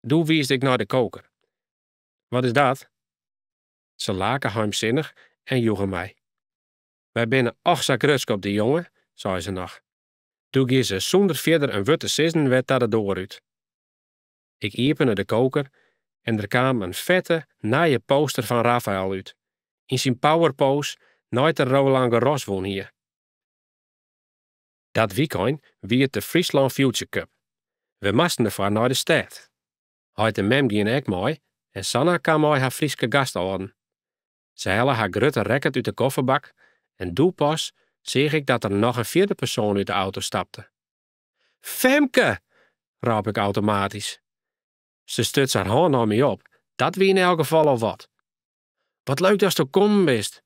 Doe wiisde ik nei de koker. Wat is dat? Se lake heimsinnich en joech him my. Wy binne och sa grutsk op dy, jonge, sei se noch. Doe gie se sûnder fierder in wurd te sizzen wer ta de doar út. Ik iepene de koker en der kaam in fette, nije poster fan Rafael út, yn syn powerpose nei't er Roland Garros wûn hie. Dat wykein wie it de Fryslân Future Cup. We moasten derfoar nei de stêd. Heit en mem giene ek mei en Sanna kaam mei har Fryske gastâlden. Se helle har grutte racket út de kofferbak en doe pas seach ik dat der noch in fjirde persoan út de auto stapte. Femke! rôp ik automatysk. Se stuts har hân nei my op, dat wie yn elk gefal al wat. Wat leuk datsto kommen bist!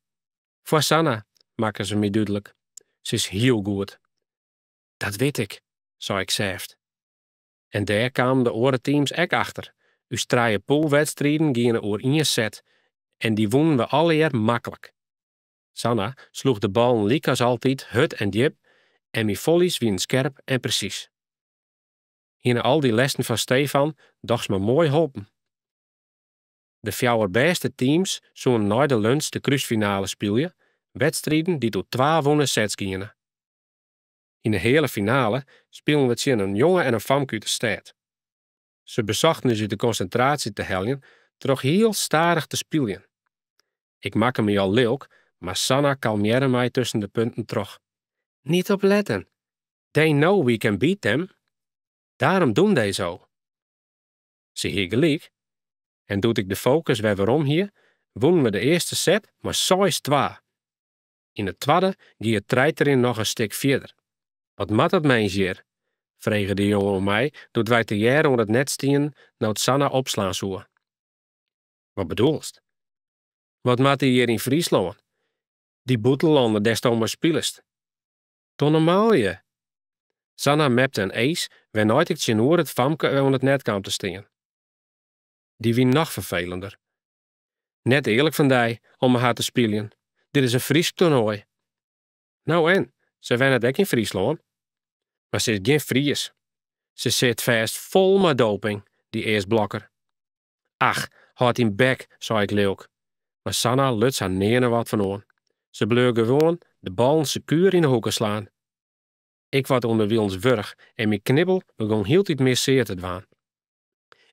Foar Sanna, makke se my dúdlik. Se is hiel goed. Dat wit ik, sei ik sêft. En dêr kamen de oare teams ek achter, ús trije pûlwedstriden giene oer ien set en dy wûnen we allegear maklik. Sanna sloech de ballen lykas altyd hurd en djip en myn folleys wienen skerp en presys. Hiene al dy lessen fan Stefan dochs mar moai holpen. De fjouwer bêste teams soene nei de lunsj de krúsfinale spylje, wedstriden dy't oer twa wûne sets giene. Yn de heale finale spilen we tsjin in jonge en in famke út de stêd. Se besochten ús út de konsintraasje te heljen troch hiel stadich te spyljen. Ik makke my al lilk, mar Sanna kalmearre my tusken de punten troch. Niet op letten. They know we can beat them. Daarom doen they zo. Se hie gelyk. En doe't ik de fokus wer werom hie, wûnen we de earste set mei 6-2. Yn de twadde gie it treiterjen noch in stik fierder. Wat moat dat mins hjir? frege de jonge oan my doe't wy tegearre oan it net stienen no't Sanna opslaan soe. Wat bedoelst? Wat moat dy hjir yn Fryslân? Dy bûtenlanner dêr'tsto mei spilest. Doch normaal je! Sanna mepte in ace wêrnei't ik tsjinoer it famke oan it net kaam te stean. Dy wie noch ferfelender. Net earlik fan dy om mei har te spyljen. Dit is in Frysk toernoai. No en, se wennet ek yn Fryslân. Mar se is gjin Fries. Se sit fêst fol mei doping, dy eastblokker. Ach, hâld dyn bek, sei ik lilk. Mar Sanna luts har nearne wat fan oan. Se bleau gewoan de ballen sekuer yn 'e hoeke slaan. Ik waard ûnderwilens wurch en myn knibbel begûn hieltyd mear sear te dwaan.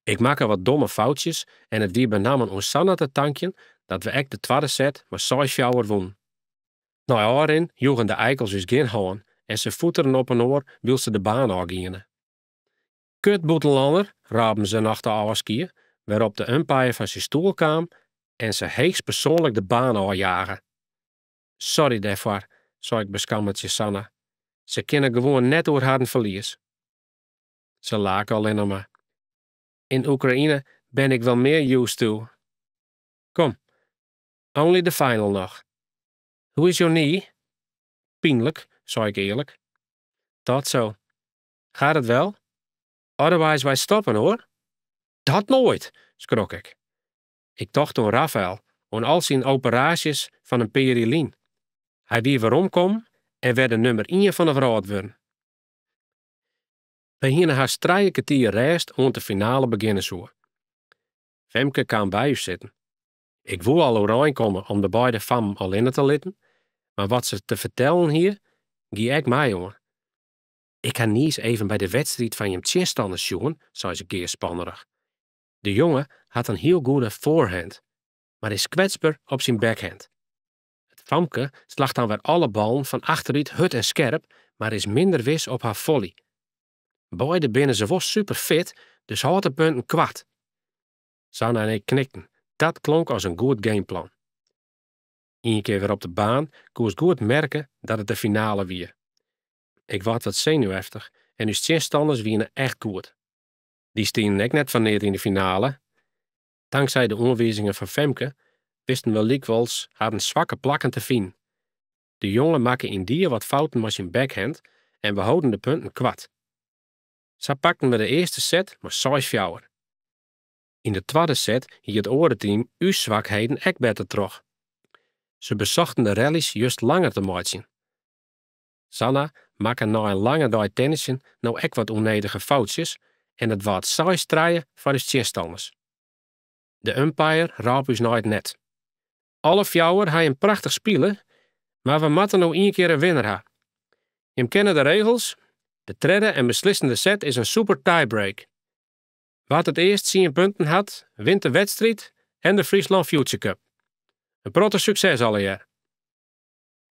Ik makke wat domme foutsjes en it wie benammen oan Sanna te tankjen dat we ek de twadde set mei 6-4 wûnen. Nei ôfrin joegen de eikels ús gjin hân en se foeteren op inoar wylst se de baan ôf giene. Kut bûtenlanner, rôpen se noch ta ôfskie, wêrop't de umpire fan syn stoel kaam en se heechstpersoanlik de baan ôfjage. Sorry dêrfoar, sei ik beskamme tsjin Sanna. Se kinne gewoan net oer harren ferlies. Se lake allinnich mar. In Oekraïne ben ik wel meer used to. Kom, only the final noch. Hoe is your knee? Pynlik, sei ik earlik. Thought so. Gaat het wel? Otherwise wij stoppen hoor. Dat nooit, skrok ik. Ik tocht oan Rafael, oan al syn operaasjes fan in pear jier lyn. Hy wie weromkommen en wer de nûmer ien fan de wrâld wurden. Wy hiene hast trije kertier rêst oant de finale begjinne soe. Femke kaam by ús sitten. Ik woe al oerein komme om de beide fammen allinne te litten, mar wat se te fertellen hie, gie ek my oan. Ik ha niis even by de wedstriid fan jim tsjinstanners sjoen, sei se gearspannerich. De jonge hat in hiel goede forehand, mar is kwetsber op syn backhand. It famke slacht dan wer alle ballen fan achterút hurd en skerp, mar is minder wis op har volley. Beide binne se wol superfit, dus hâld de punten koart. Sanna en ik knikten. Dat klonk as in goed gameplan. Ien kear wer op de baan koest goed merke dat it de finale wie. Ik waard wat senuweftich en ús tsjinstanners wiene echt goed. Dy stienen ek net foar neat yn de finale. Tanksij de oanwizingen fan Femke wisten we lykwols harren swakke plakken te finen. De jonge makke yndie wat fouten mei syn backhand en we holden de punten koart. Sa pakten we de earste set mei 6-4. Yn de twadde set hie it oare team ús swakheden ek better troch. Se besochten de rallies just langer te meitsjen. Sanna makke nei in lange dei tennisjen no ek wat ûnnedige foutsjes en it waard 6-3 foar ús tsjinstanners. De umpire rôp ús nei it net. Alle fjouwer ha jim prachtich spile, mar we moatte no ien kear in winner ha. Jim kenne de regels, de tredde en beslissende set is in super tiebreak. Wa't it earst tsien punten hat, wint de wedstriid en de Fryslân Future Cup. In protte sukses allegear.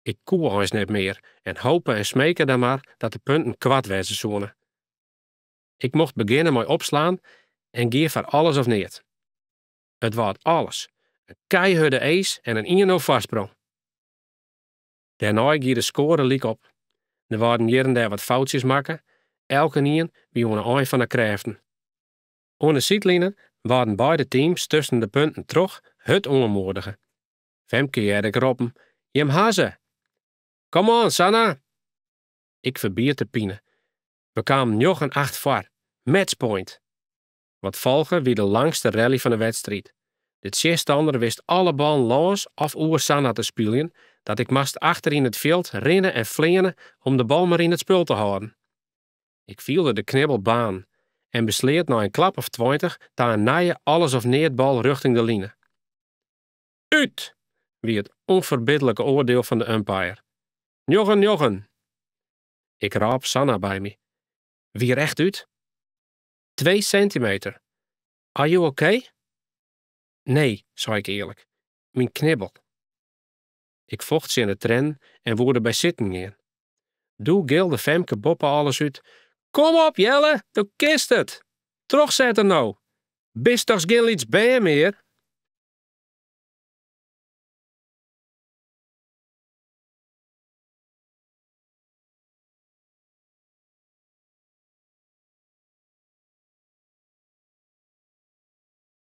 Ik koe eins net mear en hope en smeke dan mar dat de punten koart wêze soene. Ik mocht begjinne mei opslaan en gie foar alles of neat. It waard alles, in keihurde ace en in 1-0 foarsprong. Dêrnei gie de skoare lyk op. Der waarden hjir en dêr wat foutsjes makke, elkenien wie oan 'e ein fan 'e krêften. Oan de sydline waarden beide teams tusken de punten troch hurd oanmoedige. Femke hearde ik roppen, Jim ha se! Come on, Sanna! Ik ferbiet de pine. We kamen 9-8 foar. Matchpoint! Wat folge wie de langste rally fan de wedstriid. De tsjinstanner wist alle ballen lâns of oer Sanna te spyljen, dat ik moast achter yn it fjild rinne en fleane om de bal mar yn it spul te hâlden. Ik fielde de knibbel baarnen en besleat nei in klap of 20 ta in nije alles-of-neat-bal rjochting de line. Ut! wie it ûnferbidlike oardiel fan de umpire. Njoggen njoggen! Ik rôp Sanna by my. Wie er echt út? Twee centimeter. Are you okay? Nee, sei ik earlik. Myn knibbel. Ik focht tsjin de triennen en woe derby sitten gean. Doe gilde Femke boppe alles út, Kom op Jelle, do kinst it! Trochsette no! Bist dochs gjin lyts bern mear?